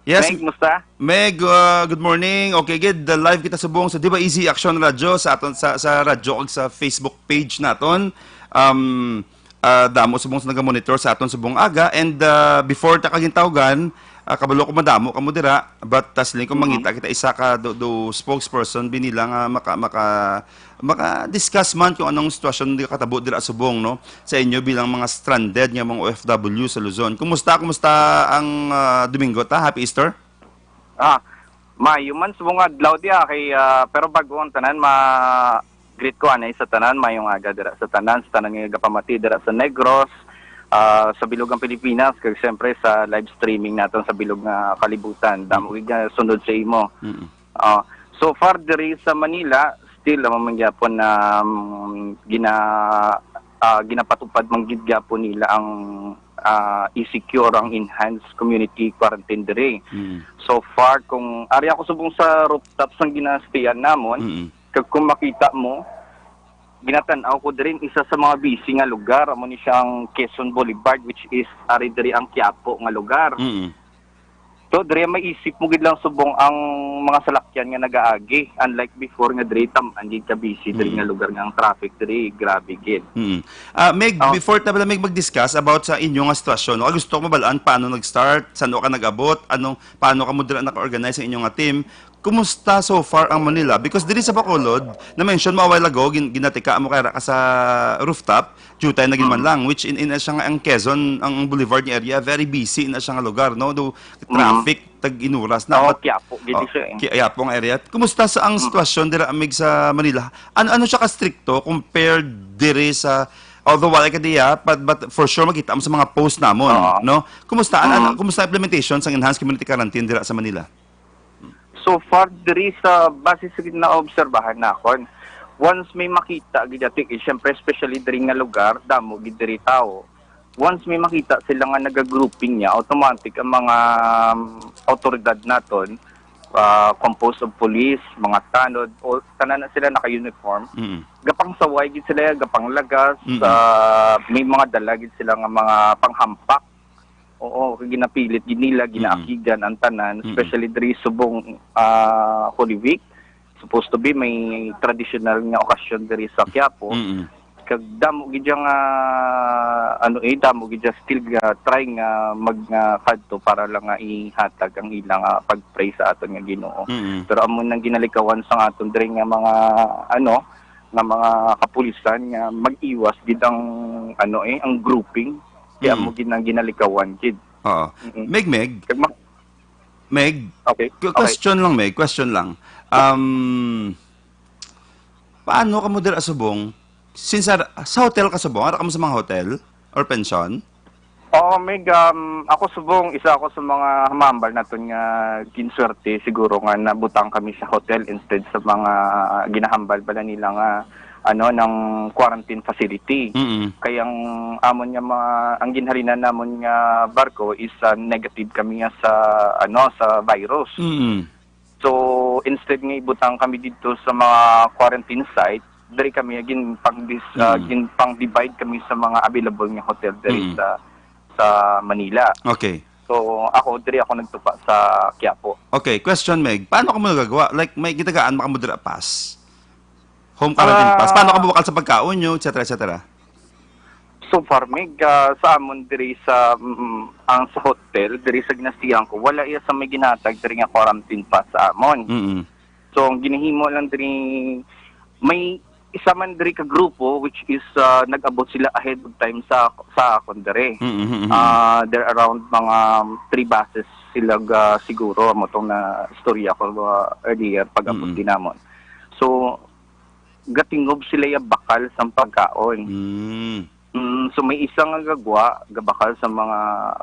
Yes, Meg, musta? Meg, uh, good morning. Okay, gid, the live kita subong sa Diba Easy Action Radio sa aton sa, sa radyo kag sa Facebook page naton. Um, uh, damo subong sa naga-monitor sa aton subong aga, and uh, before ta kagintawgan, uh, kabalo ko madamo kamo dira, but tas ko mangita kita isa ka do, do spokesperson binila nga maka maka maka-discuss man kung anong sitwasyon di katabo dira subong, no, sa inyo bilang mga stranded nga mga O F W sa Luzon. Kumusta, kumusta ang uh, Domingo ta? Happy Easter. Ah, mayo man subong adlaw diha kay ah, pero bago ang tanan ma greet ko anay sa tanan, mayong aga dira sa tanan, sa tanan nga gapamati dira sa Negros, ah, sa bilog ang Pilipinas, kag siyempre sa live streaming naton sa bilog nga kalibutan. Damo gid nga sunod sa imo. Mm. Ah, so far diri sa Manila, still naman man gyapon na mm, gina ah, ginapatupad man gid gyapon nila ang ah, i-secure ang enhanced community quarantine diri. Mm. So far, kung ari ako subong sa rooftop sang ginastiyan namon, Mm. kag kung makita mo, ginatan-aw ko diri isa sa mga busy nga lugar, amo ni siyang Quezon Boulevard, which is ari diri ang Quiapo nga lugar. Mm. So diri maisip mo gid lang subong ang mga salakyan nga nagaagi, unlike before nga diri tam-an gid ka busy diri Mm. nga lugar nga ang traffic diri grabe gid. Mm. Ah, Meg, Oh. before ta bala, Meg, mag-discuss about sa inyo nga sitwasyon, no? Gusto ko mabalaan paano nag-start, saan ka nag-abot, anong, paano ka mo dira naka-organize sa inyo nga team. Kumusta so far ang Manila? Because diri sa Bacolod, na-mention mo a while ago, gin ginatika mo kaya ka sa rooftop, jutay na gid man lang, which in, in siya nga ang Quezon, ang Boulevard nga area, very busy na siya nga lugar, no? Do traffic tag inuras na. Oo, But- Quiapo gid Oh, siya eh. Ki- Quiapo nga area. Kumusta sa ang sitwasyon dira, Mig, sa Manila? Ano ano siya ka stricto compared diri sa, although wala ka diya, but, but for sure makita mo sa mga post namon, Oo. no? Kumusta an, ano, Mm. kumusta ang implementation sa enhanced community quarantine dira sa Manila? So far diri sa base sa naobserbahan nakon, once may makita gid ati, eh, syempre especially diri nga lugar, damo gid diri tao. Once may makita sila nga naga-grouping niya, automatic ang mga um, awtoridad naton, ah, composed of police, mga tanod, o tanan na sila naka-uniform. Mm. Gapang saway gid sila, gapang lagas, Mm-mm. ah, may mga dala gid sila nga mga panghampak. Oo, ginapilit gid nila, ginaakigan ang tanan, Mm-mm. especially diri subong ah, Holy Week. Supposed to be may traditional nga okasyon diri sa Quiapo. Mm. Kag damo gid yang ah, ano eh, damo gid yang still nga try nga magkadto para lang nga ihatag ang ilang ah, pag-pray sa aton nga Ginoo. Mm. Pero amo nang ginalikawan sa aton diri nga mga ano nga mga kapulisan nga mag-iwas gid ang ano eh ang grouping kaya Mm. mo gid nang ginalikawan gid. Oo. Mm-mm. Meg, Meg, Kag ma- Meg, okay. Qu- Okay. Question lang, Meg. Question lang. Um, paano ka mo dira subong? Since sa, sa hotel ka subong, ara ka mo sa mga hotel or pension? Oo, Mig, um, ako subong, isa ako sa mga humambal naton nga ginswerte siguro nga nabutang kami sa hotel instead sa mga ginahambal bala nila nga ano ng quarantine facility. Mm. Kay ang amon nga mga ang ginhalinan namon nga barko is uh, negative kami nga sa ano sa virus. Mm. So instead nga ibutang kami dito sa mga quarantine site, diri kami gin pang dis, uh, Mm. gin pang divide kami sa mga available nga hotel diri Mm. sa sa Manila. Okay. So ako diri ako nagtupa sa Quiapo. Okay, question, Meg. Paano ka mo nagagawa? Like, may gitagaan mo ka mo dira pass? Home quarantine Ah. Pass? Paano ka mo bakal sa pagkaon nyo, et cetera, et cetera? So far, Mig, ah, sa amon diri sa mm, ang sa hotel diri sa ginastiyan ko, wala iya sa may ginatag diri nga quarantine pass sa amon. Mm. So ang ginahimo lang diri may isa man diri ka grupo which is ah, nag-abot sila ahead of time sa sa akon diri. Mm, mm, mm, mm. Ah, there around mga three buses sila ga siguro amo tong na istorya ko ah, earlier pag-abot Mm. din namon. So gatingob sila ya bakal sang pagkaon. Mm. Mm, so may isa nga gagwa gabakal sa mga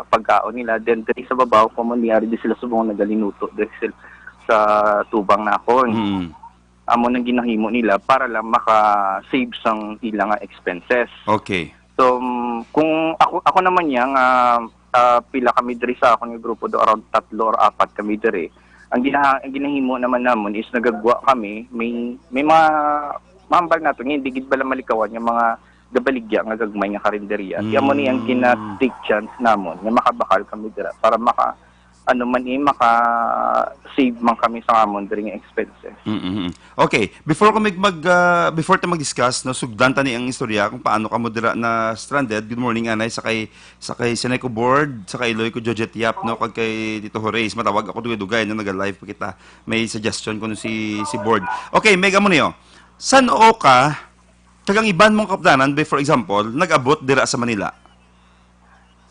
pagkaon nila, then diri sa babaw kung mangyari di sila subong nagalinuto diri sila sa tubang nakon. Mm. Amo nang ginahimo nila para lang maka-save sang ila nga expenses. Okay. So mm, Kung ako, ako naman niya nga, ah, pila kami diri sa akon nga grupo, do around tatlo or apat kami diri. Ang ginaha-, ang ginahimo naman namon is nagagwa kami, may, may mga mahambal nato nga hindi gid bala malikawan nga mga gabaligya nga gagmay nga karinderya. Kaya mo ni ang Mm. gina-take chance namon nga makabakal kami dira para maka, ano man eh, maka-save man kami sa amon diri nga expenses. Mm-mm. Okay, before ko mag, mag, ah, before ta mag-discuss, no, sugdan ta ni ang istorya kung paano kamo dira na stranded. Good morning, anay, sa kay, sa kay Sineco Board, sa kay Iloy ko Georgette Yap, no, kag kay Tito Horace. Matawag ako dugay-dugay, no, naga-live pa kita. May suggestion ko si, si Board. Okay, mega mo niyo. San o ka, kag ang iban mong kapdanan, be, for example, nag-abot dira sa Manila?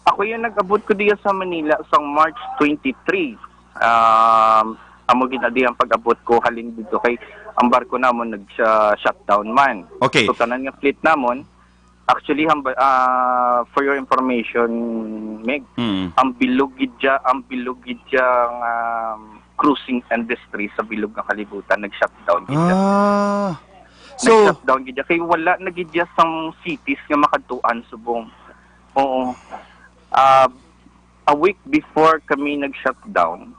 Ako yung nag-abot ko diya sa Manila sang March twenty-three. Um, amo gid na diya ang pag-abot ko halin dito kay ang barko namon nag-shutdown man. Okay. So, tanan nga fleet namon, actually, hamba-, ah, for your information, Meg, Mm. ang bilog gid dya, ang bilog gid dya nga, um, cruising industry sa bilog nga kalibutan, nag-shutdown gid dya. Ah. So, nag-shutdown gid dya. Kay wala na gid dya sang cities nga makadtuan subong. Oo. Ah, a week before kami nag-shutdown,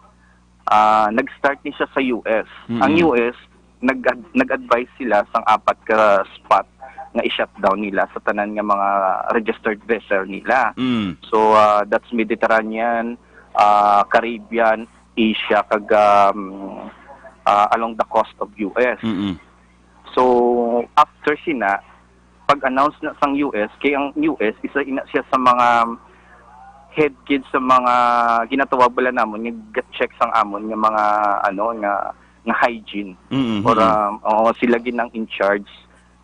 ah, nag-start ni siya sa U S. Mm-mm. Ang U S, nag-, nag-advise sila sang apat ka spot nga i-shutdown nila sa tanan nga mga registered vessel nila. Mm. So, ah, that's Mediterranean, ah, Caribbean, Asia, kag, um, ah, along the coast of U S. Mm-mm. So, after sina, pag-announce na sang U S, kay ang U S, isa ina siya sa mga head gid sa mga ginatawag bala namon nga ga-check sang amon nga mga, ano, nga, nga hygiene. Mm-hmm. Or, um, oo, sila gid ang in charge,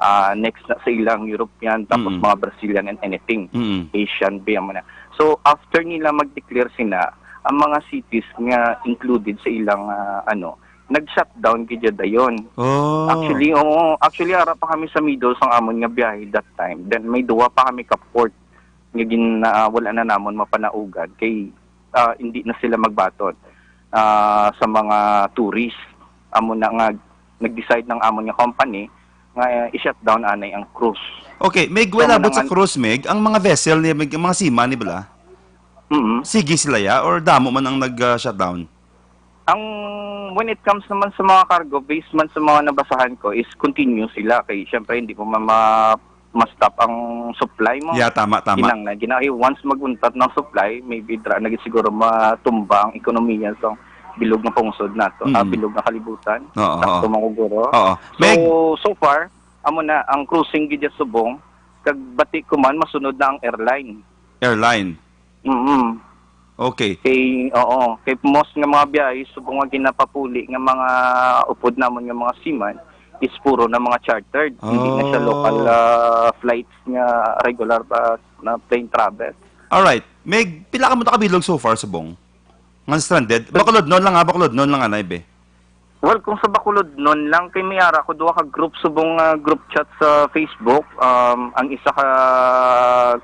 ah, next na sa ilang European, tapos Mm-mm. mga Brazilian and anything. Mm-mm. Asian, be, amo na. So, after nila mag-declare sina, ang mga cities nga included sa ilang, ah, ano, nag-shutdown gid ya dayon. Oh. Actually, oo. Actually, ara pa kami sa middle sang amon nga biyahe that time. Then, may duwa pa kami ka port nga gin-, ah, wala na namon mapanaugan kay, ah, hindi na sila magbaton, ah, sa mga tourist. Amo na nga nag-decide ng amon nga company nga, eh, i-shutdown anay ang cruise. Okay, Meg, So, wala amo na abot sa nga cruise, Meg, ang mga vessel ni, Meg, ang mga seaman ni bala? Mm. Sige sila ya or damo man ang nag, ah, shutdown? Ang, when it comes naman sa mga cargo, based man sa mga nabasahan ko, is continue sila. Kay, syempre, hindi mo ma-, ma-, ma-stop ang supply mo. Yeah, tama, tama. Kinang na, gina-, eh, once maguntat ng supply, maybe dra na gid siguro matumba ang ekonomiya sa bilog nga pungsod nato, ah, Mm. bilog nga kalibutan. Oo, Sakto oo. man ko, guro. Oo. So, Meg- so far, amo na, ang cruising gid sa subong, kag bati ko man, masunod na ang airline. Airline. Mm-mm. Okay. Kay, oo, kay most nga mga biyahe, subong nga ginapapuli nga mga upod namon nga mga seaman, is puro na mga chartered. Hindi na siya Oh. local, ah, flights nga regular pa na plane travel. Alright. Meg, pila ka mo nakabilog so far subong? Nga stranded? Bacolodnon lang ha, Bacolodnon lang, anay, be. Well, kung sa Bacolodnon lang, kay may ara ko duha ka group, subong nga group chat sa Facebook. Um, ang isa ka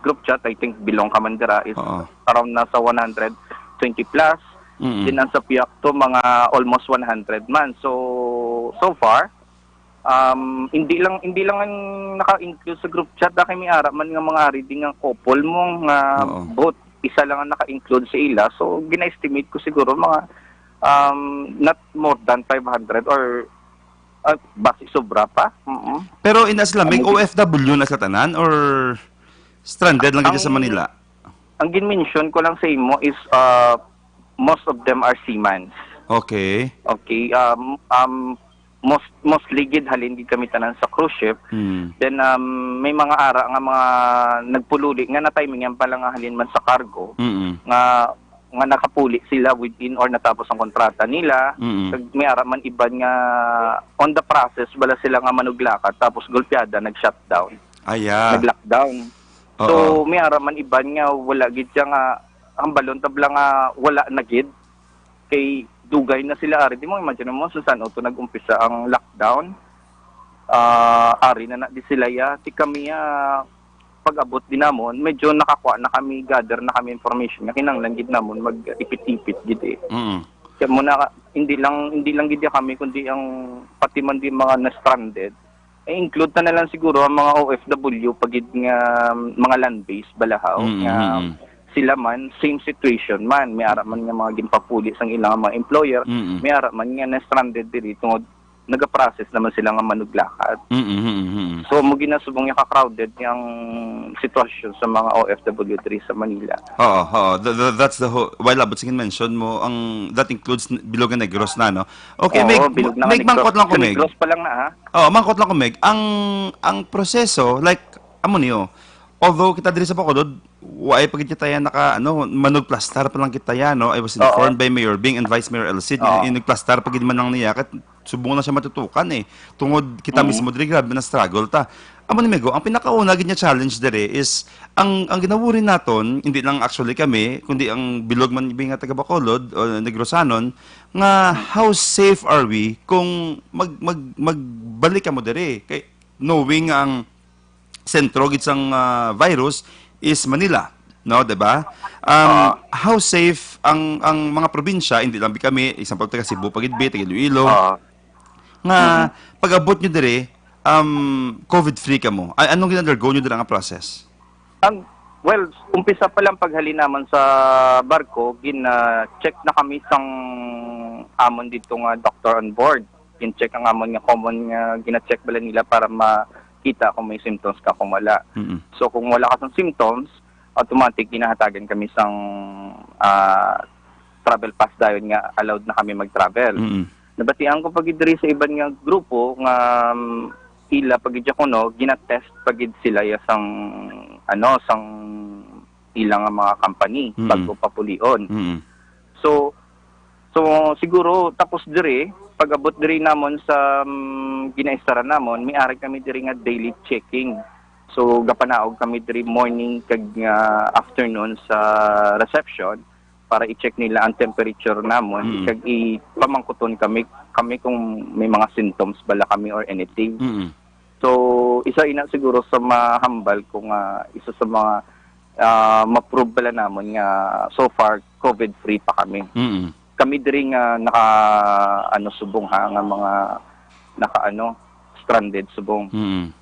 group chat, I think, belong ka man dira, is Oo. around nasa one hundred twenty plus. Mm-mm. Then ang sa Piakto, mga almost one hundred man. So, so far, um, hindi lang, hindi lang ang naka-include sa group chat, ah, kay may ara man nga mga ari di nga couple mo nga Oo. both isa lang ang naka-include sa ila. So, gina-estimate ko siguro mga, um, not more than five hundred or, ah, basi sobra pa. Mm-mm. Pero ina sila, may Amo gid. O F W na sila tanan or stranded lang gid sa Ang Manila? Ang gin-mention ko lang sa imo is, uh, most of them are seamen. Okay. Okay, um, um, most, mostly gid halin gid kami tanan sa cruise ship. Hmm. Then, um, may mga ara nga mga nagpululi nga na-timing yan pala nga halin man sa cargo, Mm-mm. nga, nga nakapuli sila within or natapos ang kontrata nila. Mm-mm. Kag may ara man iban nga on the process bala sila nga manuglakad, tapos gulpiada, nag-shutdown, Aya. nag-lockdown. So, Oo. may ara man iban nga wala gid siya nga, ang balon tabla nga wala na gid. Kay dugay na sila ari. Di mo imagine mo, Susan, o to nag-umpisa ang lockdown. Ah, ari na na di sila ya. Ti kami, ah, pag-abot din namon, medyo nakakuha na kami, gather na kami information nga kinahanglan gid namon mag-ipit-ipit gid eh. Mm. Kaya mo na, hindi lang, hindi lang gid ya kami, kundi ang pati man di mga na-stranded, I-include ta na lang siguro ang mga O F W pa gid nga mga land-based bala, haw, Mm, nga mm, mm. sila man, same situation man. May ara man nga mga ginpapuli sang ilang mga employer, Mm, mm. may ara man nga na-stranded diri tungod nagaprocess naman sila nga manuglakat. Mm, mm, mm, mm. So, mo ginasubong nga ka-crowded ang sitwasyon sa mga O F W diri sa Manila. Oo, oo. Th-, th-, that's the whole, well, abot sige mention mo, ang, that includes n-, Bilog and Negros na, no? Okay, Oo, Meg, Bilog na Meg, Negros. Mangkot lang ko, Sa Meg. Negros pa lang na, ha? Oo, mangkot lang ko, Meg. Ang, ang proseso, like, amo niyo, although kita diri sa Bacolod, wa pa gid kita yan naka, ano, manugplastar pa lang kita yan, no? I was Oo. informed by Mayor Bing and Vice Mayor Elsie, Oo. yung nagplastar pa gid man lang niya, kat subong na siya matutukan, eh. Tungod kita Mm. mismo diri, grabe na struggle ta. Amo ni, Migo, ang pinakauna gid nga challenge diri is ang, ang ginawuri naton, hindi lang actually kami, kundi ang bilog man ibi nga taga Bacolod o Negrosanon, nga how safe are we kung mag-, mag-, magbalik kamo diri? Kay knowing nga ang sentro gid sang, ah, virus is Manila, no, di ba? Um, Ah. How safe ang, ang mga probinsya, hindi lang bi kami, example, taga Cebu pa gid bi, taga Iloilo, Ah. nga Mhm. pag-abot nyo diri, um, covid free kamo? A-, anong gin-undergo nyo diri nga process? Ang, well, umpisa pa lang paghalin naman sa barko, gina-check na kami sang amon dito nga doctor on board. Gin-check ang amon nga common nga gina-check bala nila para makita kung may symptoms ka, kung wala. Mm-mm. So, kung wala ka sang symptoms, automatic ginahatagan kami sang, ah, travel pass dayon nga allowed na kami mag-travel. Mm-mm. Nabatian ko pa gid diri sa iban nga grupo nga, um, ila pa gid kuno, gina-test pa gid sila ya sang, ano, sang ila nga mga company Mm. bago papulion. Mm. So, so siguro tapos diri, pag-abot diri namon sa, um, ginaistaran namon, may ari kami diri nga daily checking. So, gapanaog kami diri morning kag, ah, afternoon sa reception para i-check nila ang temperature namon, Mm. kag ipamangkuton kami, kami kung may mga symptoms bala kami or anything. Mm. So, isa ina siguro sa mahambal ko nga isa sa mga, ah, ma-prove bala namon nga so far covid-free pa kami. Mm. Kami diri nga naka, ano, subong ha, nga mga naka, ano, stranded subong. Mm.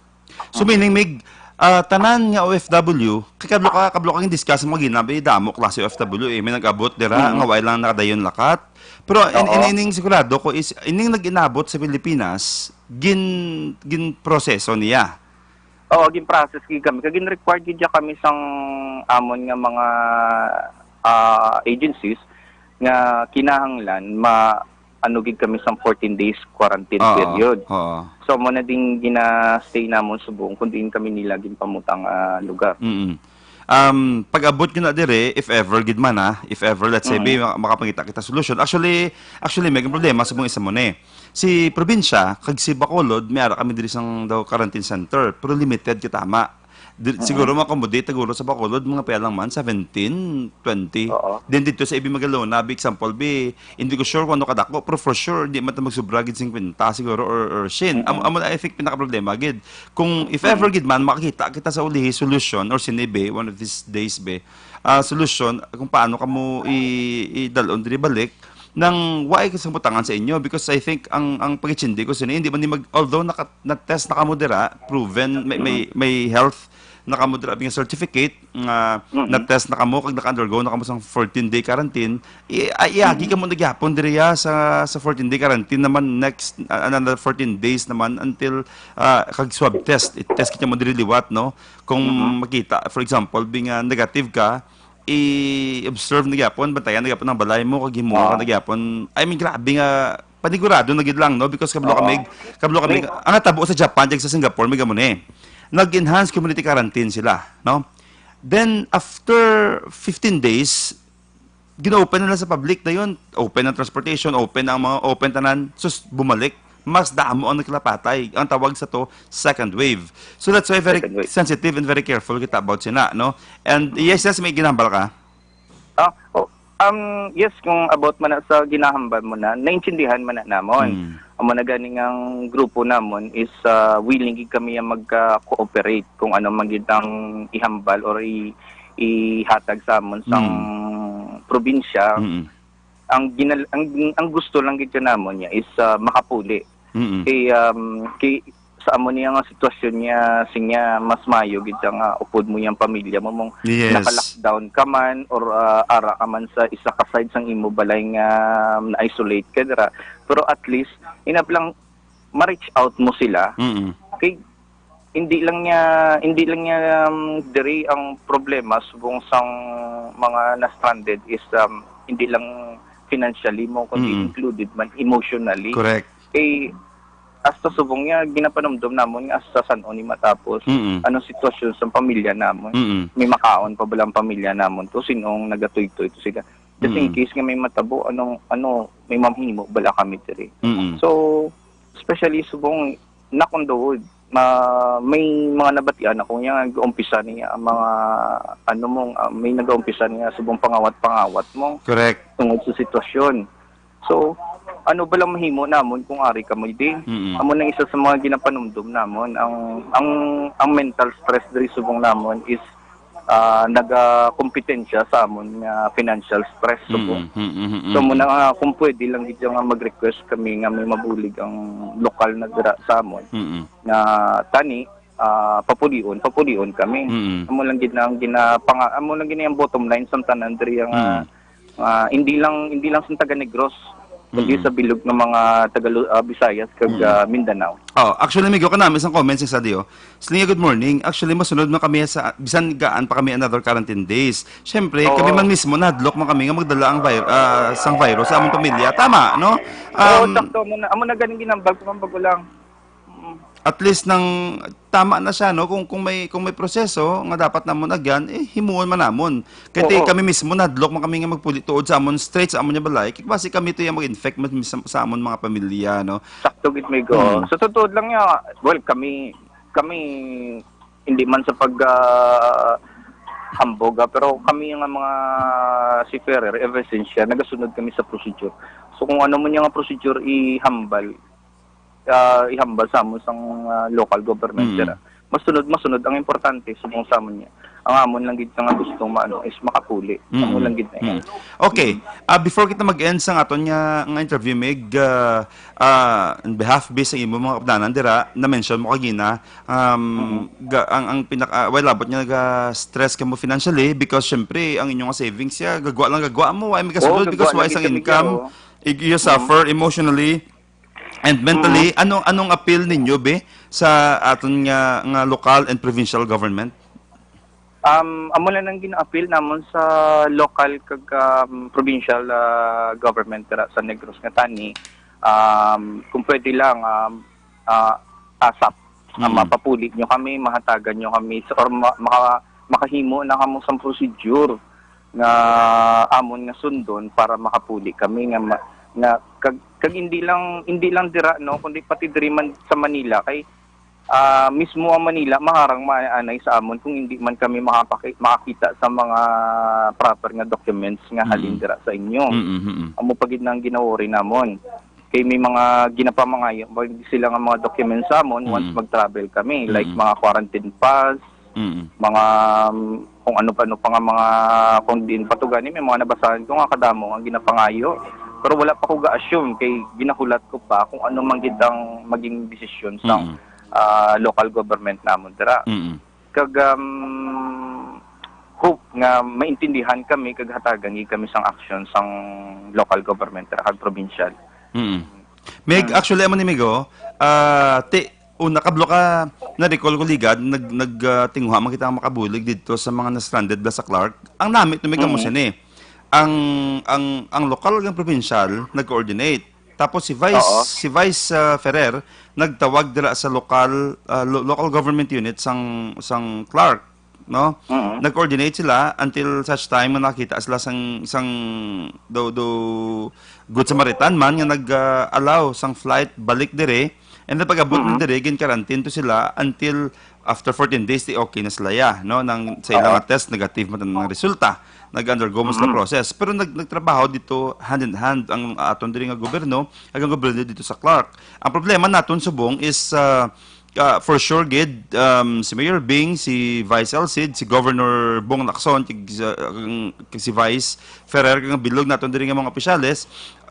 So, meaning, Mig, ah, tanan nga O F W, kay kablo ka, kablo ka gin-discuss mo gina, may damo klase O F W, eh. May nag-abot dira, Mm. nga wala lang nakadayon lakat. Pero in, Oo. in, ining sigurado ko is, ining nag-inabot sa Pilipinas, gin-, gin-proseso niya. Oo, gin-process gid kami. Kag gin-required gid kami sang amon nga mga, ah, agencies nga kinahanglan ma-, ano gid kami sang fourteen days quarantine Oo, period. oo. So, mo na ding gina-stay namon subong kung diin kami nila ginpamutang, ah, lugar. Mm. Um, pag-abot nyo na dire, if ever gid man, ah, if ever, let's say, Mm. may ma-, makapangita kita solusyon. Actually, actually, may problema sa mga isa mo ni. Si probinsya, kag si Bacolod, may ara kami diri sang daw quarantine center, pero limited ka tama. Di, Mm. siguro ma-accommodate, siguro sa Bacolod, mga pila lang man, seventeen, twenty. Oo. Then dito sa ibi Magalona, bi example, bi, hindi ko sure kung ano kadako, pero for sure, di man ta magsubra gid singkwenta siguro or, or shin. Am-, Mm. amo na, I think, pinakaproblema gid. Kung if Mm. ever gid man, makakita kita sa ulihi solusyon or sini, bi, one of these days, bi, ah, solusyon kung paano kamo i-, idalon diri balik, nang wa ay kasambutangan sa inyo, because I think ang, ang pag-intindi ko sini, hindi man ni mag-, although naka-, na-test na kamo dira, proven, may, may, Mhm. may health na kamo dira, bing certificate nga Mhm. na-test na kamo, kag naka-undergo na kamo sa fourteen-day quarantine, i-, ay, iagi Mhm. kamo na gyapon diri, ah, sa, sa fourteen-day quarantine naman, next, ah, another fourteen days naman until, ah, kag swab test. I-test kita mo diri liwat, no? Kung Mhm. makita, for example, bing, ah, negative ka, i-observe na gyapon, bantayan na gyapon ang balay mo, kag himuon ka Oo. na gyapon. I mean, grabe nga, panigurado na gid lang, no? Because kablo Oo. kami, kablo kami, May ang natabo sa Japan, kag sa Singapore, may gamo ni. Nag-enhance community quarantine sila, no? Then, after fifteen days, gina-open na lang sa public dayon. Open ang transportation, open ang mga, open tanan. Sus, bumalik. Mas damo ang nakilapatay. Ang tawag sa to, second wave. So that's why very Second wave. sensitive and very careful kita about sina, no? And yes, yes, may ginambal ka. Ah, oh, um, yes, kung about man na sa ginahambal mo na, naintindihan man na namon. Hmm. Amo na gani nga ang grupo namon is, ah, willing gid kami nga mag-, ah, cooperate kung ano man gid ang ihambal or i-, ihatag sa amon sang Hmm. probinsya. Mm. Ang ginal-, ang, ang gusto lang gid namon niya is, ah, makapuli. Mm. Kay, um, kay, sa amo niya nga sitwasyon niya, siya mas maayo gid siya nga upod mo yang pamilya mo, mong Yes. naka-lockdown ka man or, ah, ara ka man sa isa ka side sang imo balay nga na-isolate ka dira. Pero at least, enough lang ma-reach out mo sila. Mm. Kay hindi lang niya, hindi lang niya, um, diri ang problema subong sang mga na-stranded is, um, hindi lang financially mo, kundi Mm. included man emotionally. Correct. Kay hasta subong niya, ginapanumdom namon nga hasta san-o ni matapos, Mm. anong sitwasyon sa pamilya namon. Mm. May makaon pa bala ang pamilya namon to, sinong nagatuytoy to sila. Just in Mm. case nga may matabo, anong, ano, may mamhimo bala kami diri. Mm. So, especially subong, knock on the wood, ma-, may mga nabatian ako nga nag-umpisa niya ang mga, ano mo, ah, may nag-umpisa niya subong pangawat-pangawat mo Correct. tungod sa sitwasyon. So, ano ba lang mahimo namon kung ari kami di? Mm. Amo na isa sa mga ginapanumdom namon. Ang, ang, ang mental stress diri subong namon is, ah, nagakompetensya sa amon nga financial stress subong. Mm, mm, mm, mm, So, mo mm. na nga, kung pwede lang gid nga mag-request kami nga may mabulig ang lokal na dira sa amon Mm. nga tani, ah, papulion, papulion kami. Mm. Amo lang gid na ang ginapanga-, amo lang gid na yung bottom line sa tanan diri nga, Mm. ah, hindi lang, hindi lang sa taga Negros, kundi Mm. sa bilog nga mga taga Lu-, ah, Visayas kag, Mm. ah, Mindanao. Oh, actually, may kana may isang comment sa Sadio. Slinga, good morning. Actually, masunod man kami sa, bisan gaan pa kami another quarantine days. Siyempre, Oo. kami man mismo, nahadlok man kami nga magdala ang vir-, ah, sang virus sa among pamilya. Tama, no? Oo, Um, sakto. Amo na, amo na ganing ginambag ko, ma'am, bago lang. Mm. At least nang tama na siya, no? Kung, kung may, kung may proseso nga dapat namon agyan, eh, himuon man namon. Kay ti Oo. kami mismo, nahadlok man kami nga magpuli tuod sa amon, straight sa amon nga balay. Kay basi kami to yung mag-infect man sa, sa amon mga pamilya, no? Sakto gid, Migo. Mm. Sa totoo lang niya, well, kami, kami, hindi man sa pag, ah, hambog, ah, pero kami nga mga seafarer, ever since siya, nagasunod kami sa procedure. So, kung ano man yung procedure, ihambal, ah, ihambal sa amon sang, ah, local government, Mm. sir, ah. Masunod, masunod. Ang importante, subong sa amon niya. Ang amon lang gid nga gusto maano is makapuli. Mm. Amo lang gid na. Mm. Okay. Ah, before kita mag-end sa aton nga, nga interview, Mig, ah, ah, in behalf, bis sa imo mga kapdanan dira, na-mention mo kagina, um, Mm. ga-, ang, ang pinaka, ah, well, labot nga naga-stress ka mo financially because syempre, ang inyong savings siya, gagwa lang gagwa mo, wala may Oo, kasulod gagwa because wala lang isang gid kami income, kaya, oh. ig-, you Mm. suffer emotionally and mentally. Mm. Anong, anong appeal ninyo, be, sa aton nga, nga local and provincial government? Um, amo lang ang gina-appeal namon sa local kag, um, provincial, ah, government dira sa Negros nga tani. Um, kung pwede lang, um, ah, ASAP, ah, Mm. mapapuli nyo kami, mahatagan nyo kami, sa, or ma-, maka-, makahimo na kamo sang procedure nga amon nga sundon para makapuli kami nga ma-, nga kag, kag hindi lang, hindi lang dira, no, kundi pati diri man sa Manila kay, ah, mismo ang Manila maharang maanay sa amon kung hindi man kami makapaki-, makakita sa mga proper nga documents nga halin Mm. dira sa inyo. Mm, mm, mm. Amo pa gid na ang ginaworry namon. Kay may mga ginapamangayo pa sila nga mga documents sa amon once Mm. mag-travel kami, like Mm. mga quarantine pass, Mm. mga, um, kung ano pa, ano pa nga mga, kung diin pa to gani, may mga nabasahan ko nga kadamo ang ginapangayo. Pero wala pa ko ga-assume kay ginahulat ko pa kung ano man gid ang maging desisyon sa, Mm. ah, local government namon dira. Mm. Kag, um, hope nga maintindihan kami kag hatagan gid kami sang aksyon sang local government dira kag provincial. Mm. Mig, Mm. actually, amo ni Migo, ah, ti-, una, kablo ka, na-recall ko ligad, nag-, nag-, ah, tinguha man kita nga makabulig didto sa mga na-stranded bala sa Clark. Ang namit, no, Mig, kamo Mm. sini. Ang, ang, ang lokal kag provincial nag-coordinate. Tapos si Vice, Oo. si Vice, ah, Ferrer nagtawag dira sa lokal, ah, lo-, local government unit sang, sang Clark, no? Mm. Nag-coordinate sila until such time nga nakita sila sang, sang do, do Good Samaritan man nga nag, ah, allow sang flight balik diri. And then pag-abot Mm. na diri, gin-quarantine to sila until after fourteen days, di okay na sila, ya, no? Nang sa ilang Oo. nga test, negative man ang resulta. Nag-undergo man sila Mm. process. Pero nag-, nagtrabaho dito hand in hand ang aton diri nga gobyerno, ag ang gobyerno dito sa Clark. Ang problema naton subong is, ah, ah, for sure gid, um, si Mayor Bing, si Vice Alcid, si Governor Bong Lacson, kag, ah, ang, kag si Vice Ferrer, kag ang bilog naton diri nga mga opisyales,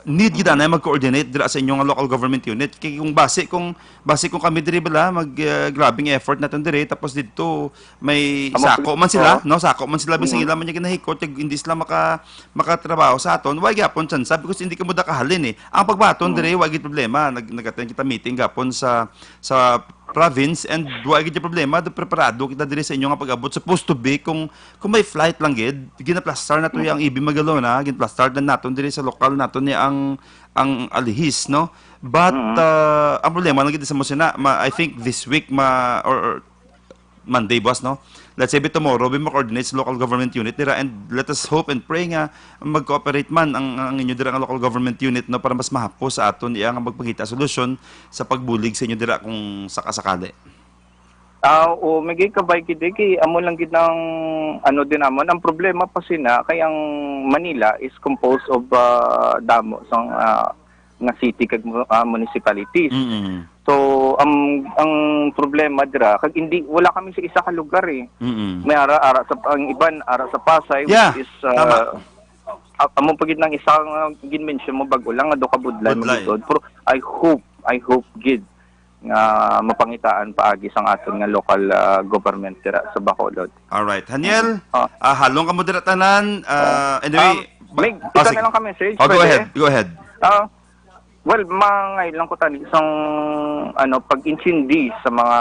need gid anay mag-coordinate dira sa inyo nga local government unit. Kay kung base kung, base kung kami diri bala, mag, ah, grabing effort naton diri, tapos didto may Amo sako man sila, oh. No? Sako man sila, bisag Mm. ila man yung ginahikot, kag hindi sila maka-, makatrabaho sa aton, wa gyapon tsansa because hindi kamo da kahalin eh. Ang pagbaton Mm. diri, wa gid problema. Nag-, nag-attend kita meeting gapon sa, sa province, and wa gid yung problema. Do preparado kita diri sa inyo nga pag-abot. Supposed to be, kung, kung may flight lang gid, ginaplastar na to Mm. yung A B Magalona, ginaplastar na naton diri sa lokal naton ni ang, ang Alihis, no? But, Mm. uh, ang problema lang gid sa mo sina, ma-, I think this week, ma-, or, or Monday, boss, no? Let's say, tomorrow, we coordinate sa local government unit dira, and let us hope and pray nga mag-cooperate man ang, ang inyo dira nga local government unit, no, para mas mahapos sa aton iya nga magpangita solusyon sa pagbulig sa inyo dira kung saka-sakali. Ah, oo, may gikabay gid, eh, kay amo lang gid ang ano din namon. Ang problema pa sina kay ang Manila is composed of, ah, damo sang, ah, nga city kag mu-, ah, municipalities. Mm-mm. So, ang, ang problema dira, kag hindi, wala kami sa isa ka lugar, eh. Mm-mm. May ara, ara sa, ang iban, ara sa Pasay, Yeah, which is, ah, tama. a-, amo pa gid nang isa nga gin-mention mo, bag-o lang, nga do ka budlay Budlay. maglisod. Pero I hope, I hope gid nga mapangitaan paagi sang aton nga local, ah, government dira sa Bacolod. Alright. Haniel, Ah. ah, halong kamo dira tanan. Ah, Oh. anyway, Um, ba-, Meg, oh, isa sige. na lang ka message, Oh, go pwede? ahead. Go ahead. Ah, well, mangay lang ko tani sang, ano, pag-intindi sa mga,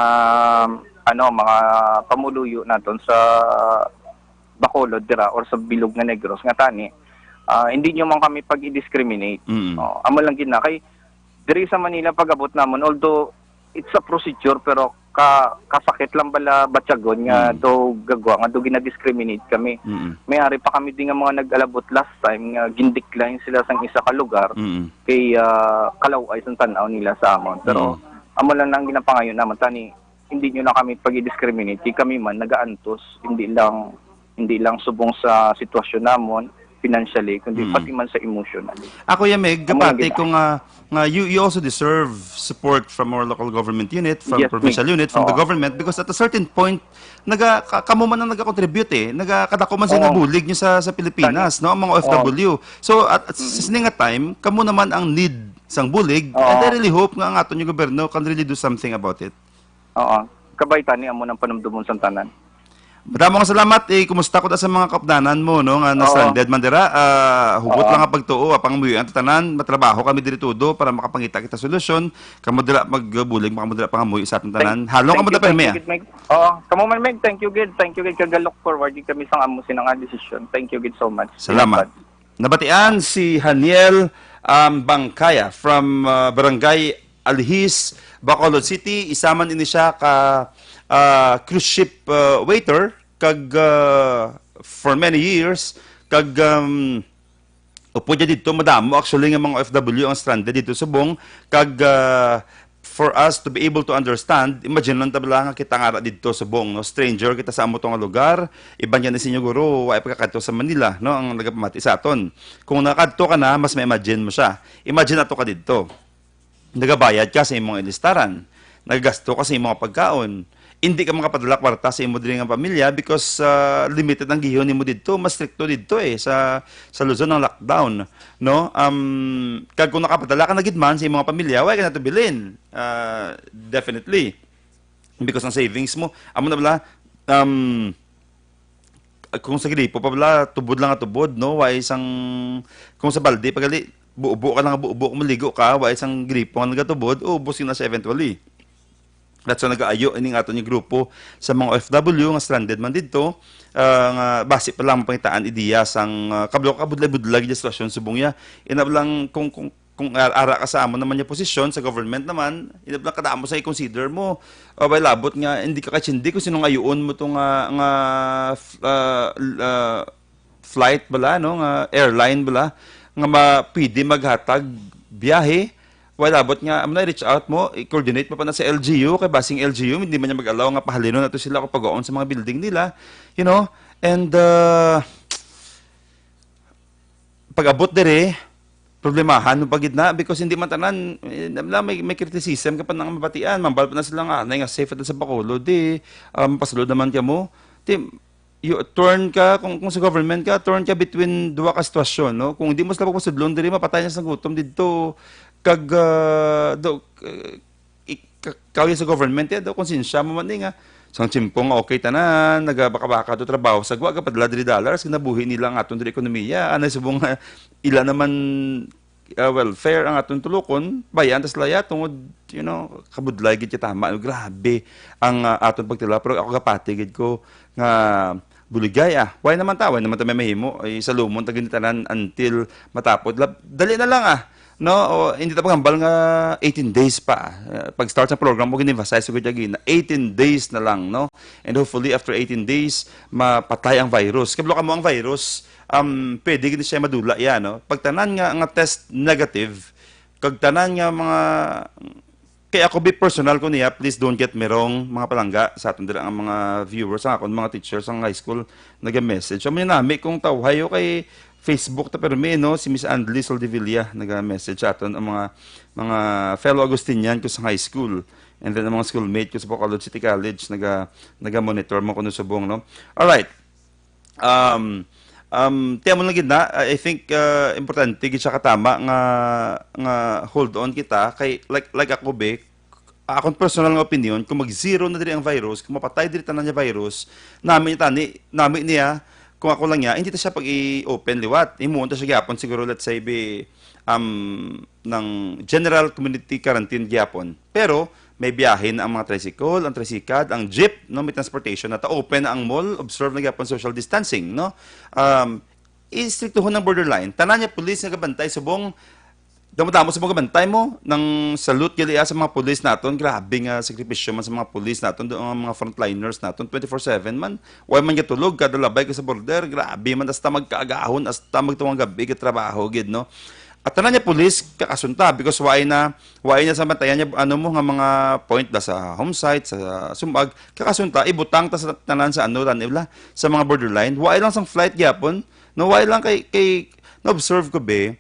ano, mga pamuluyo naton sa Bacolod dira or sa bilog nga Negros nga tani, ah, hindi nyo man kami pag-i-discriminate. Mm. Oh, amo lang gid na kay diri sa Manila pag-abot namon, although it's a procedure, pero ka, kasakit lang bala batyagon nga Mm. do gagwa nga do gina-discriminate kami. Mm. May ari pa kami din nga mga nag-alabot last time nga gin-decline sila sang isa ka lugar Mm. kay, ah, kalaw-ay sang tan-aw nila sa amon. Pero Mm. amo lang ang ginapangayo naman, tani hindi nyo na kami pag-i-discriminate. Kay kami man nagaantos, hindi lang, hindi lang subong sa sitwasyon namon financially, kundi Mm. pati man sa emotionally. Ako, ya, Meg, Amo lang gapati gid. ko nga, nga you, you also deserve support from our local government unit, from Yes, provincial Meg. unit, from the Oo. government, because at a certain point, naga, ka-, kamo man ang nagakontribute eh. Naga, kadako man sa Oo. nabulig nyo sa, sa Pilipinas, no? Ang mga Oo. O F W. So, at, at Mm. sa sini nga time, kamo naman ang need sang bulig, Oo. and I really hope nga ang aton yung gobyerno can really do something about it. Oo. Kabay tani amo nang panumdumon sang tanan. Madamo nga salamat. Eh, kumusta ko ta sa mga kaupdanan mo, no, nga Oo. na-stranded man dira? Ah, hugot Oo. lang ang pagtuo, apang muyo ang tanan, matrabaho kami diri todo para makapangita kita solusyon. Kamo dira magbulig, kamo dira pangamuyo sa aton Thank, tanan. Halong thank kamo you, ta, thank you, Permea. Gid, Meg. Oo, kamo man, Meg, thank you, gid. Thank you, gid. Kag look forward, gid kami sang amo sina nga desisyon. Thank you, gid, so much. Salamat. Salamat. Nabatian si Haniel, um, Bangkaya from, uh, Barangay Alihis, Bacolod City. Isa man ini siya ka, uh, cruise ship, uh, waiter kag, uh, for many years kag, um, upod niya didto madamo actually nga mga O F W ang stranded didto subong kag, uh, for us to be able to understand, imagine lang ta bala nga kita nga ara didto subong, no? Stranger kita sa amo to nga lugar, iban gani sa inyo guro, wa pa kakadto sa Manila, no? Ang nagapamati sa aton. Kung nakadto ka na, mas ma-imagine mo siya. Imagine ato ka didto. Nagabayad ka sa imong ilistaran. Nagagasto ka sa imong pagkaon. Hindi ka makapadala kwarta sa imo diri nga pamilya because, ah, limited ang gihon nimo didto, mas stricto didto eh sa, sa Luzon ang lockdown, no? Um, kag kung nakapadala ka na gid man sa imong pamilya, wa ka na to bilin. Ah, definitely. Because ang savings mo, amo na bala, um, kung sa gripo pa bala, tubod lang nga tubod, no? Wa isang, kung sa balde pa gali, bubo ka lang, bubo, maligo ka, wa isang gripo nga nagatubod, ubos yun na siya eventually. That's why nag-aayo ining ato ni grupo sa mga O F W nga stranded man didto, ah, nga basi pa lang mapangitaan ideya sang, ah, kablo-, kabudlay-budlay nga sitwasyon subong ya. Ina lang kung, kung, kung ar-, ara ka sa amo naman nga posisyon sa government naman, ina lang kadamo sa i-consider mo. Ah, way labot nga hindi ka katsindi kung sinong ayuon mo to nga, nga, f-, ah, l-, ah, flight bala, no, nga airline bala nga ma-, pwede maghatag biyahe. Wala, abot nga, amo na, i-reach out mo, i-coordinate mo pa na sa L G U, kay basing L G U, hindi man niya mag-allow nga pahalinon nato sila kung pagaon sa mga building nila, you know? And, uh, pag-abot dire, problemahan mo pa gid na, because hindi man tanan, eh, may, may criticism ka pa nang mabatian, mambal pa na sila nga, "Anay nga safe ito sa Bacolod, di, um, pasulod naman ka mo." Di, you turn ka, kung, kung sa government ka, turn ka between duha ka sitwasyon, no? Kung di mo sila pagpasudlon diri, mapatay na sa gutom didto. Kag, ah, do, eh, ik-, ka-, kawya sa government, eh, do, konsensya mo man, eh, nga, sang tiempo nga okay tanan, nagabaka-baka do trabaho sa gwa, gapadala diri dollars, ginabuhi nila ang aton diri ekonomiya. Anay subong nga ila naman, ah, welfare ang aton tulokon, bayaan ta sila ya, tungod, you know, kabudlay gid ka tama. Grabe ang, ah, aton pagtila. Pero ako gapati gid ko nga buligay, ah. Why naman ta? Why naman ta may mahimo? Ay, salumon ta gid tanan until matapod. Lab-, dali na lang, ah. No? O, hindi ta maghambal nga eighteen days pa, ah. Eh, pag-start sa program, mo gini-emphasize ko gid na eighteen days na lang, no? And hopefully, after eighteen days, mapatay ang virus. Kabalo ka mo ang virus, um, pwede gid siya madula yan, no? Pag tanan nga, nga test negative, kag tanan nga mga, kay ako, be personal ko niya, please don't get me wrong, mga palangga, sa aton dira ang mga viewers, ang akon mga teachers sa high school, naga-message. Amo ni nami kung tawhay o kay Facebook ta, pero may, no, si Miss Andly Soldevilla naga-message sa aton, ang mga, mga fellow Agustinian ko sa high school. And then ang mga schoolmate ko sa Bacolod City College, naga, naga-monitor mo kuno subong, no? Alright. Um, um, tiyan mo lang gid na, I think, uh, importante gid siya katama nga, nga hold on kita kay, like, like ako, be, akon personal nga opinion, kung mag-zero na diri ang virus, kung mapatay diri tanan nga virus, nami tani, nami niya, kung ako lang niya, hindi ta siya pag-i-open liwat. Himuon ta siya gyapon siguro, let's say, be, um, ng general community quarantine gyapon. Pero may biyahe na ang mga tricycle, ang tricycad, ang jeep, no, may transportation na ta. Open na ang mall, observe na gyapon social distancing, no? Um, istriktuhon ang borderline. Tanan niya pulis nga gabantay subong, damo-damo sa mga gabantay mo, nang salute gali, ah, sa mga pulis naton. Grabe nga sakripisyo man sa mga pulis naton, do ang mga frontliners naton, twenty-four seven man. Way man gatulog, kada labay ka sa border, grabe man, hasta magkaagahon, hasta magtuwang gabi, gatrabaho gid, no? At tanan niya pulis, kakasunta, because way na, way na sa bantayan niya, ano mo, nga mga point da sa home site, sa sumag, kakasunta, ibutang ta sa tanan sa ano, tan-, ibla, sa mga borderline. Way lang sang flight gyapon, no, way lang kay, kay, na-observe ko, be,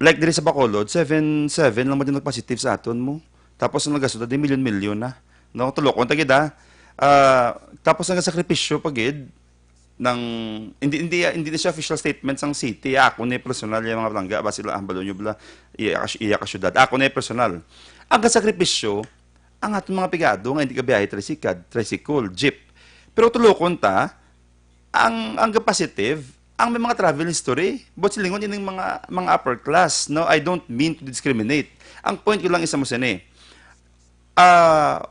like diri sa Bacolod, seven, seven lang man din nagpositive sa aton mo. Tapos ang nagasunod, di milyon-milyon na. No, tulokon ta gid, ah. Ah, tapos ang sakripisyo pa gid, ng, hindi, hindi, hindi na siya official statement sang city. Ako ni personal yung mga palangga, ba sila ang balon nyo bala, iya ka, iya ka syudad. Ako ni personal. Ang kasakripisyo, ang aton mga pigado nga hindi kabiyahe tricycad, tricycle, jeep. Pero tulokon ta, ang, ang positive, ang may mga travel history, but silingon ining mga, mga upper class, no? I don't mean to discriminate. Ang point ko lang isa mo sini, ah,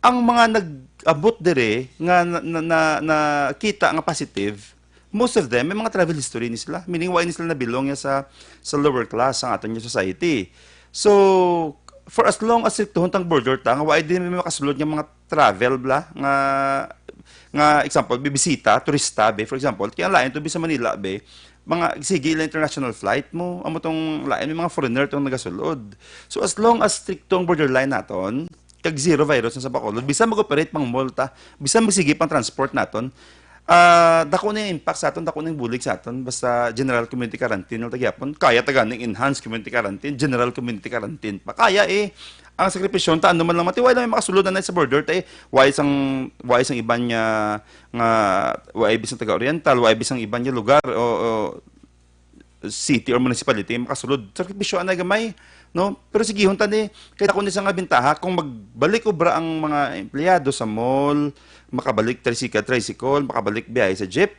ang mga nag-abot dire nga na, na, na, nakita nga positive, most of them may mga travel history ni sila. Meaning, why ni sila nabilong ya sa, sa lower class ang aton nga society. So, for as long as striktuhon tang border ta, nga why din may makasulod nga mga travel bla nga, nga example, bibisita, turista, be, for example, kaya lain to be sa Manila, be, mga, sige lang international flight mo, amo tong lain, may mga foreigner tong nagasulod. So, as long as strikto ang borderline naton, kag zero virus na sa Bacolod, bisan mag-operate pang mall ta, bisan magsige pang transport naton, ah, dako na yung impact sa aton, dako na yung bulig sa aton, basta general community quarantine lang ta gyapon. Kaya ta ganing enhanced community quarantine, general community quarantine pa. Kaya, eh, ang sakripisyo ta, ano man lang, mati, wala may makasulod na sa border ta, eh. Why sang, why sang iban nga, nga, why bisang taga-Oriental, why bisang iban nga lugar, o, o, city or municipality makasulod. Sakripisyo anay gamay, no? Pero sige, hunta ni, kay ako ni sa nga bintaha, kung magbalik obra ang mga empleyado sa mall, makabalik tricycle, tricycle, makabalik biyahe sa jeep,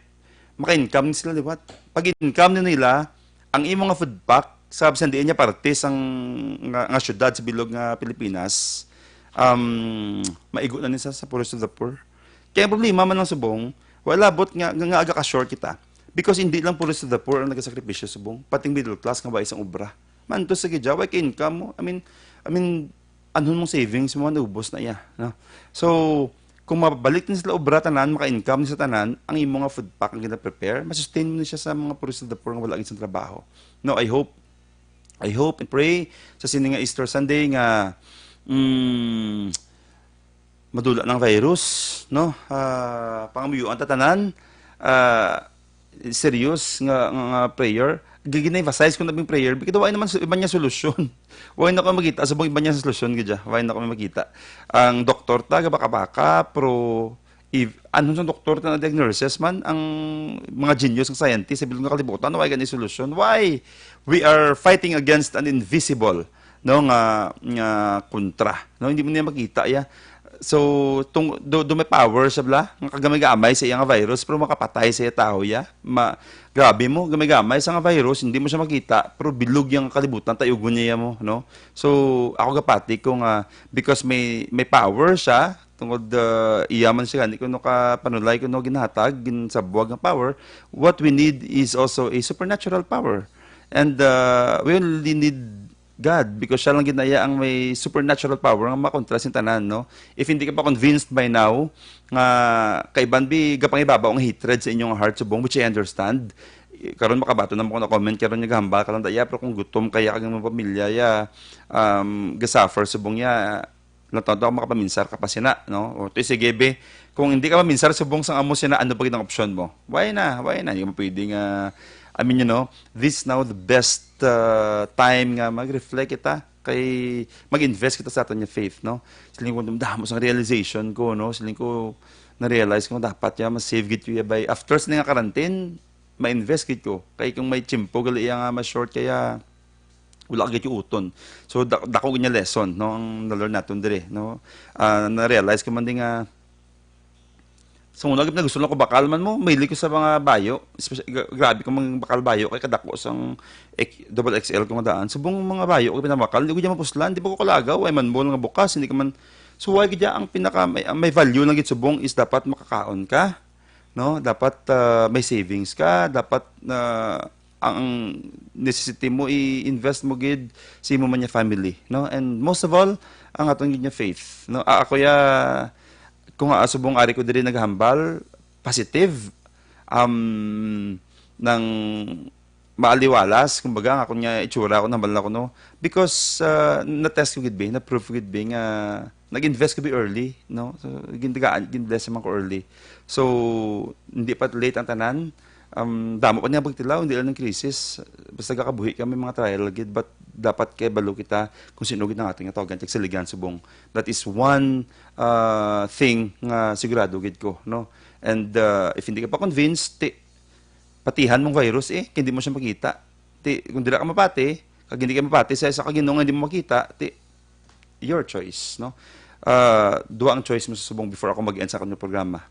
maka-income ni sila liwat. Pag income ni nila, ang imo nga food pack, sa bisan diin niya parte sang nga, nga syudad sa bilog nga Pilipinas, um, maigo na ni sa, sa poorest of the poor. Kaya ang problema man lang subong, wala bot nga, nga, nga aga ka short kita. Because hindi lang poorest of the poor ang nagasakripisyo subong, pating middle class nga wa isang obra. Mantos sa gidya, wa kay income mo. I mean, I mean, anhon mong savings mo, naubos na iya, no? So, kung mabalik ni sila obra tanan, maka-income ni sa tanan, ang imo nga food pack ang gina-prepare, masustain mo ni siya sa mga poorest of the poor nga wala gid sang trabaho. No, I hope, I hope and pray sa sini nga Easter Sunday nga, mm, madula ng virus, no? Ah, pangamuyuan ta tanan, ah, serious nga, nga, nga prayer. Gi-, gina-emphasize ko na bing prayer, because wala naman su-, iba niya solusyon. Wala na ko makita, subong iba niya solusyon, gidya. Wala na ko makita. Ang doktor ta, gabaka-baka, pero if, ano sang doktor ta na nurses man, ang mga genius nga scientist sa bilog nga kalibutan, wala gani solusyon. Why? We are fighting against an invisible, no, nga, nga kontra, no? Hindi mo niya makita, ya. So, tung-, do, do may power siya, bala, nga kagamay-gamay sa iya nga virus, pero makapatay sa iya tawo, ya. Ma-, grabe mo, gamay-gamay sa nga virus, hindi mo siya makita, pero bilog yang kalibutan, tayugon niya mo, no? So, ako gapati ko nga, because may, may power siya, tungod, uh, iya man siya gani kuno ka panulay kuno ginhatag, gin-, sa buwag nga power, what we need is also a supernatural power. And, uh, we only need God, because siya lang gid na iya ang may supernatural power nga makontra sing tanan, no? If hindi ka pa convinced by now nga kaiban bi gapangibabaw ang hatred sa inyong heart subong, which I understand, karon makabaton na mo ko na comment karon nga gahambal ka lang da iya, pero kung gutom kaya kag mga pamilya ya, um, gasuffer subong ya, nataw-taw makapaminsar ka pa sina, no? O, ti sige, be, kung hindi ka maminsar subong sang amo sina, ano pa gid ang opsyon mo? Why na? Why na? Hindi mo pwede nga, I mean, you know, this now the best, uh, time nga mag-reflect kita. Kay mag-invest kita sa aton nga faith, no? Siling ko, damo sang realization ko, no? Siling ko, na-realize ko, dapat ya, mas save gid ko ya by, after sa nga quarantine, ma-invest gid ko. Kay kung may tiyempo gali iya nga mas short kaya, wala gid yung uton. So, da-, dako gid nga lesson, no, ang na-learn naton diri, no? Ah, na-realize ko man din nga, sa una, gid na gusto lang ko bakal man mo, mahilig ko sa mga bayo. Especially, gra-, grabe ko mga bakal bayo, kay kadako sang X-, double X L ko nga daan. Subong mga bayo ko pinabakal, hindi ko dyan mapuslan, di ba ko kalagaw, ay man mo nga bukas, hindi ka man, so, why gid ang pinaka, may, may value lang gid subong is dapat makakaon ka, no? Dapat, ah, may savings ka, dapat na ang necessity mo i-invest mo gid sa imo man nga family, no? And most of all, ang aton gid nga faith, no? Ah, ako ya, kung, ah, subong ari ko diri naghambal, positive, um, nang maaliwalas, kumbaga, ang akon nga itsura, ako nambal na ko, no? Because, ah, na-test ko gid bi, na-proof ko gid bi nga nag-invest ko bi early, no? So, gindagaan, gin-bless man ko early. So, hindi pa late ang tanan. Um, damo pa niya pagtilaw, hindi lang ng crisis. Basta kakabuhi kami mga trial gid, but dapat kay balo kita kung sino gid ang ating atawagan, kag saligan subong. That is one, ah, thing nga sigurado gid ko, no? And, ah, if hindi ka pa convinced, ti-, patihan mong virus, eh, kay hindi mo siya makita. Ti, kung dira ka mapati, kag hindi ka mapati sa isa ka Ginoo nga hindi mo makita, ti, your choice, no? Ah, duha ang choice mo sa subong before ako mag-end sa akong programa.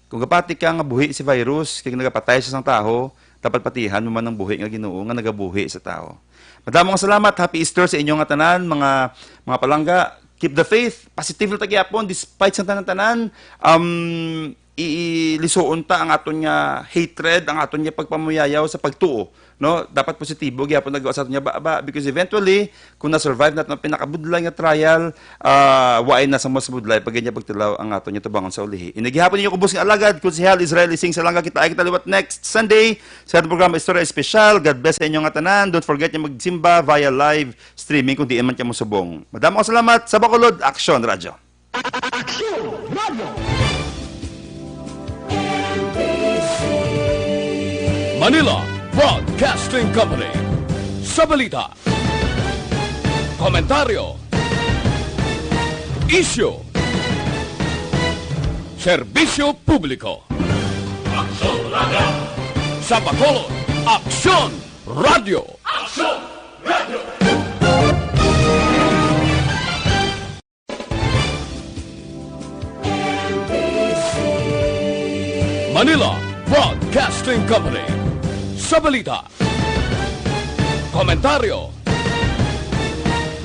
Kung gapati ka nga buhi si virus, kay nagapatay sa isang tawo, dapat patihan mo man ang buhi nga Ginoo nga nagabuhi sa tawo. Madamo nga salamat. Happy Easter sa inyo nga tanan, mga, mga palangga. Keep the faith. Positive lang ta gyapon despite sa tanan-tanan. Um, i-, ilisuon ta ang aton nga hatred, ang aton nga pagpamuyayaw sa pagtuo, no? Dapat positibo gyapon nagawa sa aton nga baba, because eventually, kung na-survive naton ang pinakabudlay nga trial, ah, waay na sa mas budlay pag ganyan pagtilaw ang aton nga tubangon sa ulihi. Ini gihapon ninyo kubos nga alagad, Konsehal Israel Ising Salanga. Kita ay kita liwat next Sunday sa aton programa Istorya Espesyal. God bless sa inyo nga tanan. Don't forget nga magsimba via live streaming kung diin man ka mosubong. Madamo nga salamat. Sa Bacolod, Aksyon Radyo. Aksyon Radio. Manila Broadcasting Company. Sa balita, komentaryo, isyu, serbisyo publiko. Aksyon Radio. Sa Bacolod, Aksyon Radio. Aksyon Radio. Manila Broadcasting Company. Sa balita, komentaryo,